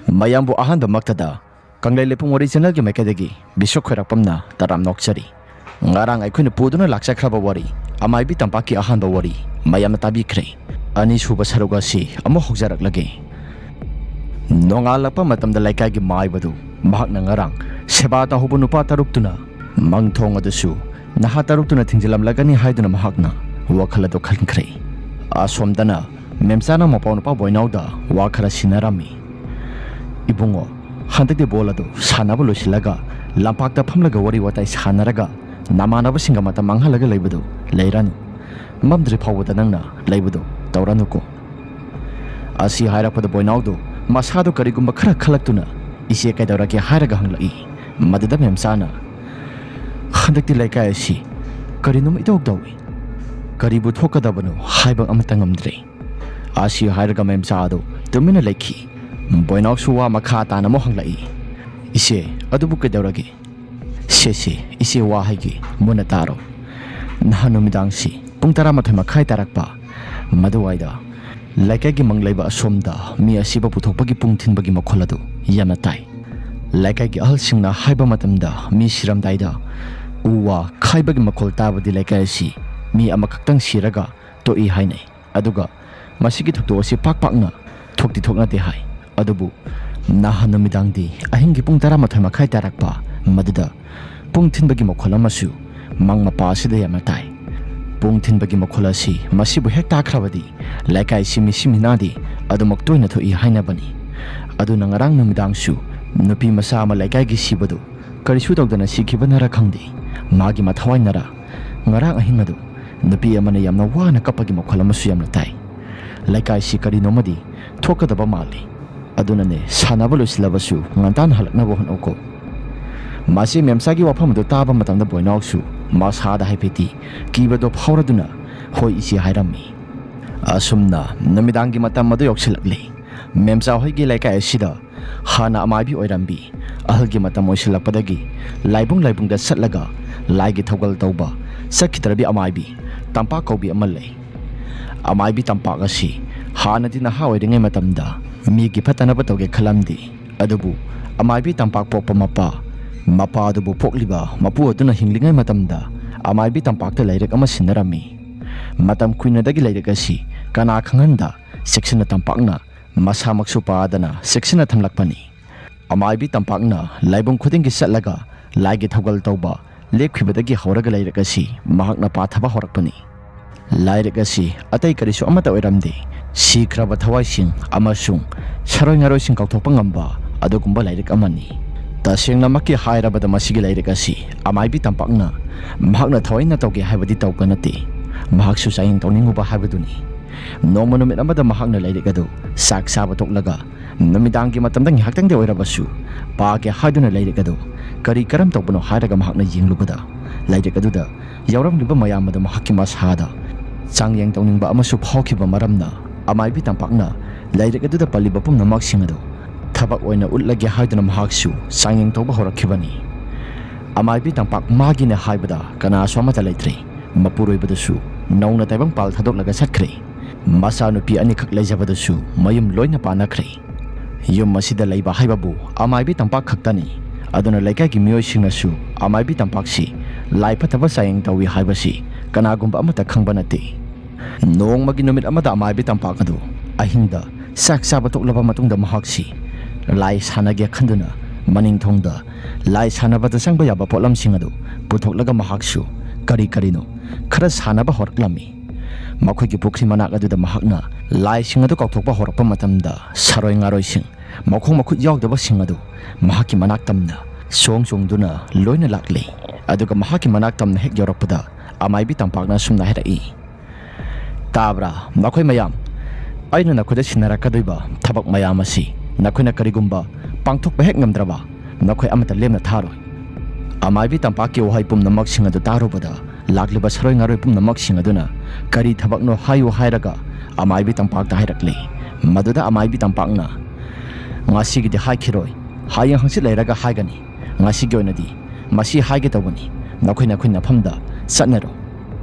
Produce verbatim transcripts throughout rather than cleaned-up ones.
ꯃꯌꯥꯝꯕꯨ ꯑꯍꯥꯟꯕꯃꯛꯇꯗ ꯀꯪꯂꯩ ꯂꯩꯄꯨꯡ ꯋꯥꯔꯤ ꯆꯦꯅꯦꯜꯒꯤ ꯃꯥꯏꯀꯩꯗꯒꯤ ꯕꯤꯁ꯭ꯋ ꯈꯣꯏꯔꯥꯛꯄꯝꯅ ꯇꯔꯥꯝ ꯅꯣꯛꯆꯔꯤ꯫ ꯉꯔꯥꯡ ꯑꯩꯈꯣꯏꯅ ꯄꯨꯗꯨꯅ ꯂꯥꯛꯆꯈ꯭ꯔꯕ ꯋꯥꯔꯤ ꯑꯃꯥꯏꯕꯤ ꯇꯝꯄꯥꯛꯀꯤ ꯑꯍꯥꯟꯕ ꯋꯥꯔꯤ ꯃꯌꯥꯝꯅ ꯇꯥꯕꯤꯈ꯭ꯔꯦ꯫ ꯑꯅꯤꯁꯨꯕ ꯁꯔꯨꯛ ꯑꯁꯤ ꯑꯃꯨꯛ ꯍꯧꯖꯔꯛꯂꯒꯦ꯫ ꯅꯣꯡꯉꯥꯜꯂꯛꯄ ꯃꯇꯝꯗ ꯂꯩꯀꯥꯏꯒꯤ ꯃꯥꯏꯕꯗꯨ ꯃꯍꯥꯛꯅ ꯉꯔꯥꯡ ꯁꯦꯕꯥ ꯇꯧꯍꯧꯕ ꯅꯨꯄꯥ ꯇꯔꯨꯛꯇꯨꯅ ꯃꯪ ꯊꯣꯡ ꯑꯗꯨꯁꯨ ꯅꯍꯥ ꯇꯔꯨꯛꯇꯨꯅ ꯊꯤꯡꯖꯤꯜꯂꯝꯂꯒꯅꯤ ꯍꯥꯏꯗꯨꯅ ꯃꯍꯥꯛꯅ ꯋꯥꯈꯜ ꯑꯗꯨ ꯈꯟꯈ꯭ꯔꯦ꯫ ꯑꯁꯣꯝꯗꯅ ꯃꯦꯝꯆꯥꯅ ꯃꯄꯥꯎ ꯅꯨꯄꯥ ꯕꯣꯏꯅꯥꯎꯗ ꯋꯥ ꯈꯔ ꯁꯤꯟꯅꯔꯝꯃꯤ꯫ "ꯏꯕꯨꯡꯉꯣ, ꯍꯟꯗꯛꯇꯤ ꯕꯣꯜ ꯑꯗꯨ ꯁꯥꯟꯅꯕ ꯂꯣꯏꯁꯤꯜꯂꯒ ꯂꯝꯄꯥꯛꯇ ꯐꯝꯂꯒ ꯋꯥꯔꯤ ꯋꯥꯇꯥꯏ ꯁꯥꯟꯅꯔꯒ ꯅꯃꯥꯟꯅꯕꯁꯤꯡꯒ ꯃꯇꯝ ꯃꯥꯡꯍꯜꯂꯒ ꯂꯩꯕꯗꯨ ꯂꯩꯔꯅꯨ꯫ ꯃꯝꯗ꯭ꯔꯤ ꯐꯥꯎꯕꯗ ꯅꯪꯅ ꯂꯩꯕꯗꯨ ꯇꯧꯔꯅꯨꯀꯣ"꯫ ꯑꯁꯤ ꯍꯥꯏꯔꯛꯄꯗ ꯕꯣꯏꯅꯥꯎꯗꯨ ꯃꯁꯥꯗꯨ ꯀꯔꯤꯒꯨꯝꯕ ꯈꯔ ꯈꯜꯂꯛꯇꯨꯅ "ꯏꯆꯦ ꯀꯩꯗꯧꯔꯒꯦ?" ꯍꯥꯏꯔꯒ ꯍꯪꯂꯛꯏ꯫ ꯃꯗꯨꯗ ꯃꯦꯝꯆꯥꯅ "ꯍꯟꯗꯛꯇꯤ ꯂꯩꯀꯥꯏ ꯑꯁꯤ ꯀꯔꯤꯅꯣꯝ ꯏꯇꯧ ꯇꯧꯏ꯫ ꯀꯔꯤꯕꯨ ꯊꯣꯛꯀꯗꯕꯅꯣ ꯍꯥꯏꯕ ꯑꯃꯇ ꯉꯝꯗ꯭ꯔꯦ"꯫ ꯑꯁꯤ ꯍꯥꯏꯔꯒ ꯃꯦꯝꯆꯥ ꯑꯗꯨ ꯇꯨꯃꯤꯟꯅ ꯂꯩꯈꯤ꯫ ꯕꯣꯏꯅꯥꯎꯁꯨ ꯋꯥ ꯃꯈꯥ ꯇꯥꯅ ꯑꯃꯨꯛ ꯍꯪꯂꯛꯏ꯫ "ꯏꯆꯦ, ꯑꯗꯨꯕꯨ ꯀꯩꯗꯧꯔꯒꯦ?" "ꯁꯦ ꯁꯦ, ꯏꯆꯦ ꯋꯥ ꯍꯥꯏꯒꯦ, ꯃꯨꯟꯅ ꯇꯥꯔꯣ꯫ ꯅꯍꯥꯟ ꯅꯨꯃꯤꯗꯥꯡꯁꯤ ꯄꯨꯡ ꯇꯔꯥꯃꯥꯊꯣꯏ ꯃꯈꯥꯏ ꯇꯥꯔꯛꯄ ꯃꯗꯨꯋꯥꯏꯗ ꯂꯩꯀꯥꯏꯒꯤ ꯃꯪ ꯂꯩꯕ ꯑꯁꯣꯝꯗ ꯃꯤ ꯑꯁꯤꯕ ꯄꯨꯊꯣꯛꯄꯒꯤ ꯄꯨꯡ ꯊꯤꯟꯕꯒꯤ ꯃꯈꯣꯜ ꯑꯗꯨ ꯌꯥꯝꯅ ꯇꯥꯏ꯫ ꯂꯩꯀꯥꯏꯒꯤ ꯑꯍꯜꯁꯤꯡꯅ ꯍꯥꯏꯕ ꯃꯇꯝꯗ ꯃꯤ ꯁꯤꯔꯝꯗꯥꯏꯗ ꯎ ꯋꯥ ꯈꯥꯏꯕꯒꯤ ꯃꯈꯣꯜ ꯇꯥꯕꯗꯤ ꯂꯩꯀꯥꯏ ꯑꯁꯤ ꯃꯤ ꯑꯃꯈꯛꯇꯪ ꯁꯤꯔꯒ ꯇꯣꯛꯏ ꯍꯥꯏꯅꯩ꯫ ꯑꯗꯨꯒ ꯃꯁꯤꯒꯤ ꯊꯧꯗꯣꯛ ꯑꯁꯤ ꯄꯥꯛ ꯄꯥꯛꯅ ꯊꯣꯛꯇꯤ ꯊꯣꯛꯅꯗꯦ ꯍꯥꯏ꯫ ꯑꯗꯨꯕꯨ ꯅꯍꯥꯟ ꯅꯨꯃꯤꯗꯥꯡꯗꯤ ꯑꯍꯤꯡꯒꯤ ꯄꯨꯡ ꯇꯔꯥꯃꯥꯊꯣꯏ ꯃꯈꯥꯏ ꯇꯥꯔꯛꯄ ꯃꯗꯨꯗ ꯄꯨꯡ ꯊꯤꯟꯕꯒꯤ ꯃꯈꯣꯜ ꯑꯃꯁꯨ ꯃꯪ ꯃꯄꯥ ꯑꯁꯤꯗ ꯌꯥꯝꯅ ꯇꯥꯏ꯫ ꯄꯨꯡ ꯊꯤꯟꯕꯒꯤ ꯃꯈꯣꯜ ꯑꯁꯤ ꯃꯁꯤꯕꯨ ꯍꯦꯛ ꯇꯥꯈ꯭ꯔꯕꯗꯤ ꯂꯩꯀꯥꯏꯁꯤ ꯃꯤꯁꯤ ꯃꯤꯅꯥꯗꯤ ꯑꯗꯨꯃꯛ ꯇꯣꯏꯅ ꯊꯣꯛꯏ ꯍꯥꯏꯅꯕꯅꯤ꯫ ꯑꯗꯨꯅ ꯉꯔꯥꯡ ꯅꯨꯃꯤꯗꯥꯡꯁꯨ ꯅꯨꯄꯤ ꯃꯆꯥ ꯑꯃ ꯂꯩꯀꯥꯏꯒꯤ ꯁꯤꯕꯗꯨ ꯀꯔꯤꯁꯨ ꯇꯧꯗꯅ ꯁꯤꯈꯤꯕꯅꯔ ꯈꯪꯗꯦ, ꯃꯥꯒꯤ ꯃꯊꯋꯥꯏꯅꯔ, ꯉꯔꯥꯡ ꯑꯍꯤꯡ ꯑꯗꯨ ꯅꯨꯄꯤ ꯑꯃꯅ ꯌꯥꯝꯅ ꯋꯥꯅ ꯀꯞꯄꯒꯤ ꯃꯈꯣꯜ ꯑꯃꯁꯨ ꯌꯥꯝꯅ ꯇꯥꯏ꯫ ꯂꯩꯀꯥꯏꯁꯤ ꯀꯔꯤꯅꯣꯃꯗꯤ ꯊꯣꯛꯀꯗꯕ ꯃꯥꯜꯂꯤ꯫ ꯑꯗꯨꯅꯅꯦ, ꯁꯥꯟꯅꯕ ꯂꯣꯏꯁꯤꯜꯂꯕꯁꯨ ꯉꯟꯇꯥꯅ ꯍꯜꯂꯛꯅꯕ ꯍꯣꯠꯅꯧꯀꯣ"꯫ ꯃꯁꯤ ꯃꯦꯝꯆꯥꯒꯤ ꯋꯥꯐꯝ ꯑꯗꯨ ꯇꯥꯕ ꯃꯇꯝꯗ ꯕꯣꯏꯅꯥꯎꯁꯨ ꯃꯁꯥꯗ ꯍꯥꯏꯐꯦꯠꯇꯤ ꯀꯤꯕꯗꯣ ꯐꯥꯎꯔꯗꯨꯅ "ꯍꯣꯏ ꯏꯆꯦ" ꯍꯥꯏꯔꯝꯃꯤ꯫ ꯑꯁꯨꯝꯅ ꯅꯨꯃꯤꯗꯥꯡꯒꯤ ꯃꯇꯝ ꯑꯗꯨ ꯌꯧꯁꯤꯜꯂꯛꯂꯤ꯫ ꯃꯦꯝꯆꯥ ꯍꯣꯏꯒꯤ ꯂꯩꯀꯥꯏ ꯑꯁꯤꯗ ꯍꯥꯟꯅ ꯑꯃꯥꯏꯕꯤ ꯑꯣꯏꯔꯝꯕꯤ, ꯑꯍꯜꯒꯤ ꯃꯇꯝ ꯑꯣꯏꯁꯤꯜꯂꯛꯄꯗꯒꯤ ꯂꯥꯏꯕꯨꯡ ꯂꯥꯏꯕꯨꯡꯗ ꯆꯠꯂꯒ ꯂꯥꯏꯒꯤ ꯊꯧꯒꯜ ꯇꯧꯕ ꯆꯠꯈꯤꯗ꯭ꯔꯕꯤ ꯑꯃꯥꯏꯕꯤ ꯇꯝꯄꯥꯛ ꯀꯧꯕꯤ ꯑꯃ ꯂꯩ꯫ ꯑꯃꯥꯏꯕꯤ ꯇꯝꯄꯥꯛ ꯑꯁꯤ ꯍꯥꯟꯅꯗꯤ ꯅꯍꯥ ꯑꯣꯏꯔꯤꯉꯩ ꯃꯇꯝꯗ ꯃꯤꯒꯤ ꯐꯠꯇꯅꯕ ꯇꯧꯒꯦ ꯈꯜꯂꯝꯗꯦ꯫ ꯑꯗꯨꯕꯨ ꯑꯃꯥꯏꯕꯤ ꯇꯝꯄꯥꯛ ꯄꯣꯛꯄ ꯃꯄꯥ, ꯃꯄꯥ ꯑꯗꯨꯕꯨ ꯄꯣꯛꯂꯤꯕ ꯃꯄꯨ ꯑꯗꯨꯅ ꯍꯤꯡꯂꯤꯉꯩ ꯃꯇꯝꯗ ꯑꯃꯥꯏꯕꯤ ꯇꯝꯄꯥꯛꯇ ꯂꯥꯏꯔꯤꯛ ꯑꯃ ꯁꯤꯟꯅꯔꯝꯃꯤ꯫ ꯃꯇꯝ ꯀꯨꯏꯅꯗꯒꯤ ꯂꯥꯏꯔꯤꯛ ꯑꯁꯤ ꯀꯅꯥ ꯈꯪꯍꯟꯗ ꯆꯦꯛꯁꯤꯟꯅ ꯇꯝꯄꯥꯛꯅ ꯃꯁꯥꯃꯛꯁꯨ ꯄꯥꯗꯅ ꯆꯦꯛꯁꯤꯟꯅ ꯊꯝꯂꯛꯄꯅꯤ꯫ ꯑꯃꯥꯏꯕꯤ ꯇꯝꯄꯥꯛꯅ ꯂꯥꯏꯕꯨꯡ ꯈꯨꯗꯤꯡꯒꯤ ꯆꯠꯂꯒ ꯂꯥꯏꯒꯤ ꯊꯧꯒꯜ ꯇꯧꯕ ꯂꯦꯞꯈꯤꯕꯗꯒꯤ ꯍꯧꯔꯒ ꯂꯥꯏꯔꯤꯛ ꯑꯁꯤ ꯃꯍꯥꯛꯅ ꯄꯥꯊꯕ ꯍꯧꯔꯛꯄꯅꯤ꯫ ꯂꯥꯏꯔꯤꯛ ꯑꯁꯤ ꯑꯇꯩ ꯀꯔꯤꯁꯨ ꯑꯃꯠꯇ ꯑꯣꯏꯔꯝꯗꯦ, ꯁꯤꯈ꯭ꯔꯕ ꯊꯋꯥꯏꯁꯤꯡ ꯑꯃꯁꯨꯡ ꯁꯔꯣꯏ ꯉꯥꯔꯣꯏꯁꯤꯡ ꯀꯥꯎꯊꯣꯛꯄ ꯉꯝꯕ ꯑꯗꯨꯒꯨꯝꯕ ꯂꯥꯏꯔꯤꯛ ꯑꯃꯅꯤ꯫ ꯇꯁꯦꯡꯅꯃꯛꯀꯤ ꯍꯥꯏꯔꯕꯗ, ꯃꯁꯤꯒꯤ ꯂꯥꯏꯔꯤꯛ ꯑꯁꯤ ꯑꯃꯥꯏꯕꯤ ꯇꯝꯄꯥꯛꯅ ꯃꯍꯥꯛꯅ ꯊꯑꯣꯏꯅ ꯇꯧꯒꯦ ꯍꯥꯏꯕꯗꯤ ꯇꯧꯕ ꯅꯠꯇꯦ꯫ ꯃꯍꯥꯛꯁꯨ ꯆꯥꯡꯌꯦꯡ ꯇꯧꯅꯤꯡꯉꯨꯕ ꯍꯥꯏꯕꯗꯨꯅꯤ꯫ ꯅꯣꯡꯃ ꯅꯨꯃꯤꯠ ꯑꯃꯗ ꯃꯍꯥꯛꯅ ꯂꯥꯏꯔꯤꯛ ꯑꯗꯨ ꯆꯥꯛ ꯆꯥꯕ ꯇꯣꯛꯂꯒ ꯅꯨꯃꯤꯗꯥꯡꯒꯤ ꯃꯇꯝꯗ ꯉꯥꯏꯍꯥꯛꯇꯪꯗꯤ ꯑꯣꯏꯔꯕꯁꯨ ꯄꯥꯒꯦ ꯍꯥꯏꯗꯨꯅ ꯂꯥꯏꯔꯤꯛ ꯑꯗꯨ ꯀꯔꯤ ꯀꯔꯝ ꯇꯧꯕꯅꯣ ꯍꯥꯏꯔꯒ ꯃꯍꯥꯛꯅ ꯌꯦꯡꯂꯨꯕꯗ, ꯂꯥꯏꯔꯤꯛ ꯑꯗꯨꯗ ꯌꯥꯎꯔꯝꯂꯤꯕ ꯃꯌꯥꯝ ꯑꯗꯨ ꯃꯍꯥꯛꯀꯤ ꯃꯁꯥꯗ ꯆꯥꯡꯌꯦꯡ ꯇꯧꯅꯤꯡꯕ ꯑꯃꯁꯨ ꯐꯥꯎꯈꯤꯕ ꯃꯔꯝꯅ, ꯑꯃꯥꯏꯕꯤ ꯇꯝꯄꯥꯛꯅ ꯂꯥꯏꯔꯤꯛ ꯑꯗꯨꯗ ꯄꯜꯂꯤꯕ ꯄꯨꯝꯅꯃꯛꯁꯤꯡ ꯑꯗꯨ ꯊꯕꯛ ꯑꯣꯏꯅ ꯎꯠꯂꯒꯦ ꯍꯥꯏꯗꯨꯅ ꯃꯍꯥꯛꯁꯨ ꯆꯥꯡꯌꯦꯡ ꯇꯧꯕ ꯍꯧꯔꯛꯈꯤꯕꯅꯤ꯫ ꯑꯃꯥꯏꯕꯤ ꯇꯝꯄꯥꯛ ꯃꯥꯒꯤꯅꯦ ꯍꯥꯏꯕꯗ ꯀꯅꯥꯁꯨ ꯑꯃꯠꯇ ꯂꯩꯇ꯭ꯔꯦ꯫ ꯃꯄꯨꯔꯣꯏꯕꯗꯨꯁꯨ ꯅꯧꯅ ꯇꯥꯏꯕꯪꯄꯥꯜ ꯊꯥꯗꯣꯛꯂꯒ ꯆꯠꯈ꯭ꯔꯦ꯫ ꯃꯆꯥꯅꯨꯄꯤ ꯑꯅꯤꯈꯛ ꯂꯩꯖꯕꯗꯨꯁꯨ ꯃꯌꯨꯝ ꯂꯣꯏꯅ ꯄꯥꯟꯅꯈ꯭ꯔꯦ꯫ ꯌꯨꯝ ꯑꯁꯤꯗ ꯂꯩꯕ ꯍꯥꯏꯕꯕꯨ ꯑꯃꯥꯏꯕꯤ ꯇꯝꯄꯥꯛ ꯈꯛꯇꯅꯤ꯫ ꯑꯗꯨꯅ ꯂꯩꯀꯥꯏꯒꯤ ꯃꯤꯑꯣꯏꯁꯤꯡꯅꯁꯨ ꯑꯃꯥꯏꯕꯤ ꯇꯝꯄꯥꯛꯁꯤ ꯂꯥꯏ ꯐꯠꯇꯕ ꯆꯥꯡꯌꯦꯡ ꯇꯧꯏ ꯍꯥꯏꯕꯁꯤ ꯀꯅꯥꯒꯨꯝꯕ ꯑꯃꯠꯇ ꯈꯪꯕ ꯅꯠꯇꯦ꯫ ꯅꯣꯡꯃꯒꯤ ꯅꯨꯃꯤꯠ ꯑꯃꯗ ꯑꯃꯥꯏꯕꯤ ꯇꯝꯄꯥꯛ ꯑꯗꯨ ꯑꯍꯤꯡꯗ ꯆꯥꯛ ꯆꯥꯕ ꯇꯣꯛꯂꯕ ꯃꯇꯨꯡꯗ ꯃꯍꯥꯛꯁꯤ ꯂꯥꯏ ꯁꯥꯟꯅꯒꯦ ꯈꯟꯗꯨꯅ ꯃꯅꯤꯡꯊꯣꯡꯗ ꯂꯥꯏ ꯁꯥꯟꯅꯕꯗ ꯆꯪꯕ ꯌꯥꯕ ꯄꯣꯠꯂꯝꯁꯤꯡ ꯑꯗꯨ ꯄꯨꯊꯣꯛꯂꯒ ꯃꯍꯥꯛꯁꯨ ꯀꯔꯤ ꯀꯔꯤꯅꯣ ꯈꯔ ꯁꯥꯟꯅꯕ ꯍꯧꯔꯛꯂꯝꯃꯤ꯫ ꯃꯈꯣꯏꯒꯤ ꯄꯨꯈ꯭ꯔꯤ ꯃꯅꯥꯛ ꯑꯗꯨꯗ ꯃꯍꯥꯛꯅ ꯂꯥꯏꯁꯤꯡ ꯑꯗꯨ ꯀꯥꯎꯊꯣꯛꯄ ꯍꯧꯔꯛꯄ ꯃꯇꯝꯗ, ꯁꯥꯔꯣꯏ ꯉꯥꯔꯣꯏꯁꯤꯡ, ꯃꯈꯣꯡ ꯃꯈꯨꯠ ꯌꯥꯎꯗꯕꯁꯤꯡ ꯑꯗꯨ ꯃꯍꯥꯛꯀꯤ ꯃꯅꯥꯛ ꯇꯝꯅ ꯆꯣꯡ ꯆꯣꯡꯗꯨꯅ ꯂꯣꯏꯅ ꯂꯥꯛꯂꯦ꯫ ꯑꯗꯨꯒ ꯃꯍꯥꯛꯀꯤ ꯃꯅꯥꯛ ꯇꯝꯅ ꯍꯦꯛ ꯌꯧꯔꯛꯄꯗ, ꯑꯃꯥꯏꯕꯤ ꯇꯝꯄꯥꯛꯅ ꯑꯁꯨꯝꯅ ꯍꯥꯏꯔꯛꯏ, "ꯇꯥꯕ꯭ꯔꯥ, ꯅꯈꯣꯏ ꯃꯌꯥꯝ? ꯑꯩꯅ ꯅꯈꯣꯏꯗ ꯁꯤꯟꯅꯔꯛꯀꯗꯣꯏꯕ ꯊꯕꯛ ꯃꯌꯥꯝ ꯑꯁꯤ ꯅꯈꯣꯏꯅ ꯀꯔꯤꯒꯨꯝꯕ ꯄꯥꯡꯊꯣꯛꯄ ꯍꯦꯛ ꯉꯝꯗ꯭ꯔꯕ, ꯅꯈꯣꯏ ꯑꯃꯠꯇ ꯂꯦꯝꯅ ꯊꯥꯔꯣꯏ꯫" ꯑꯃꯥꯏꯕꯤ ꯇꯝꯄꯥꯛꯀꯤ ꯋꯥꯍꯩ ꯄꯨꯝꯅꯃꯛꯁꯤꯡ ꯑꯗꯨ ꯇꯥꯔꯨꯕꯗ, ꯂꯥꯛꯂꯤꯕ ꯁꯥꯔꯣꯏ ꯉꯥꯔꯣꯏ ꯄꯨꯝꯅꯃꯛꯁꯤꯡ ꯑꯗꯨꯅ ꯀꯔꯤ ꯊꯕꯛꯅꯣ ꯍꯥꯏꯌꯨ ꯍꯥꯏꯔꯒ ꯑꯃꯥꯏꯕꯤ ꯇꯝꯄꯥꯛꯇ ꯍꯥꯏꯔꯛꯂꯤ꯫ ꯃꯗꯨꯗ ꯑꯃꯥꯏꯕꯤ ꯇꯝꯄꯥꯛꯅ, "ꯉꯁꯤꯒꯤꯗꯤ ꯍꯥꯏꯈꯤꯔꯣꯏ, ꯍꯌꯦꯡ ꯍꯪꯆꯤꯠ ꯂꯩꯔꯒ ꯍꯥꯏꯒꯅꯤ꯫ ꯉꯁꯤꯒꯤ ꯑꯣꯏꯅꯗꯤ ꯃꯁꯤ ꯍꯥꯏꯒꯦ ꯇꯧꯕꯅꯤ, ꯅꯈꯣꯏ ꯅꯈꯣꯏ ꯅꯐꯝꯗ ꯆꯠꯅꯔꯣ꯫"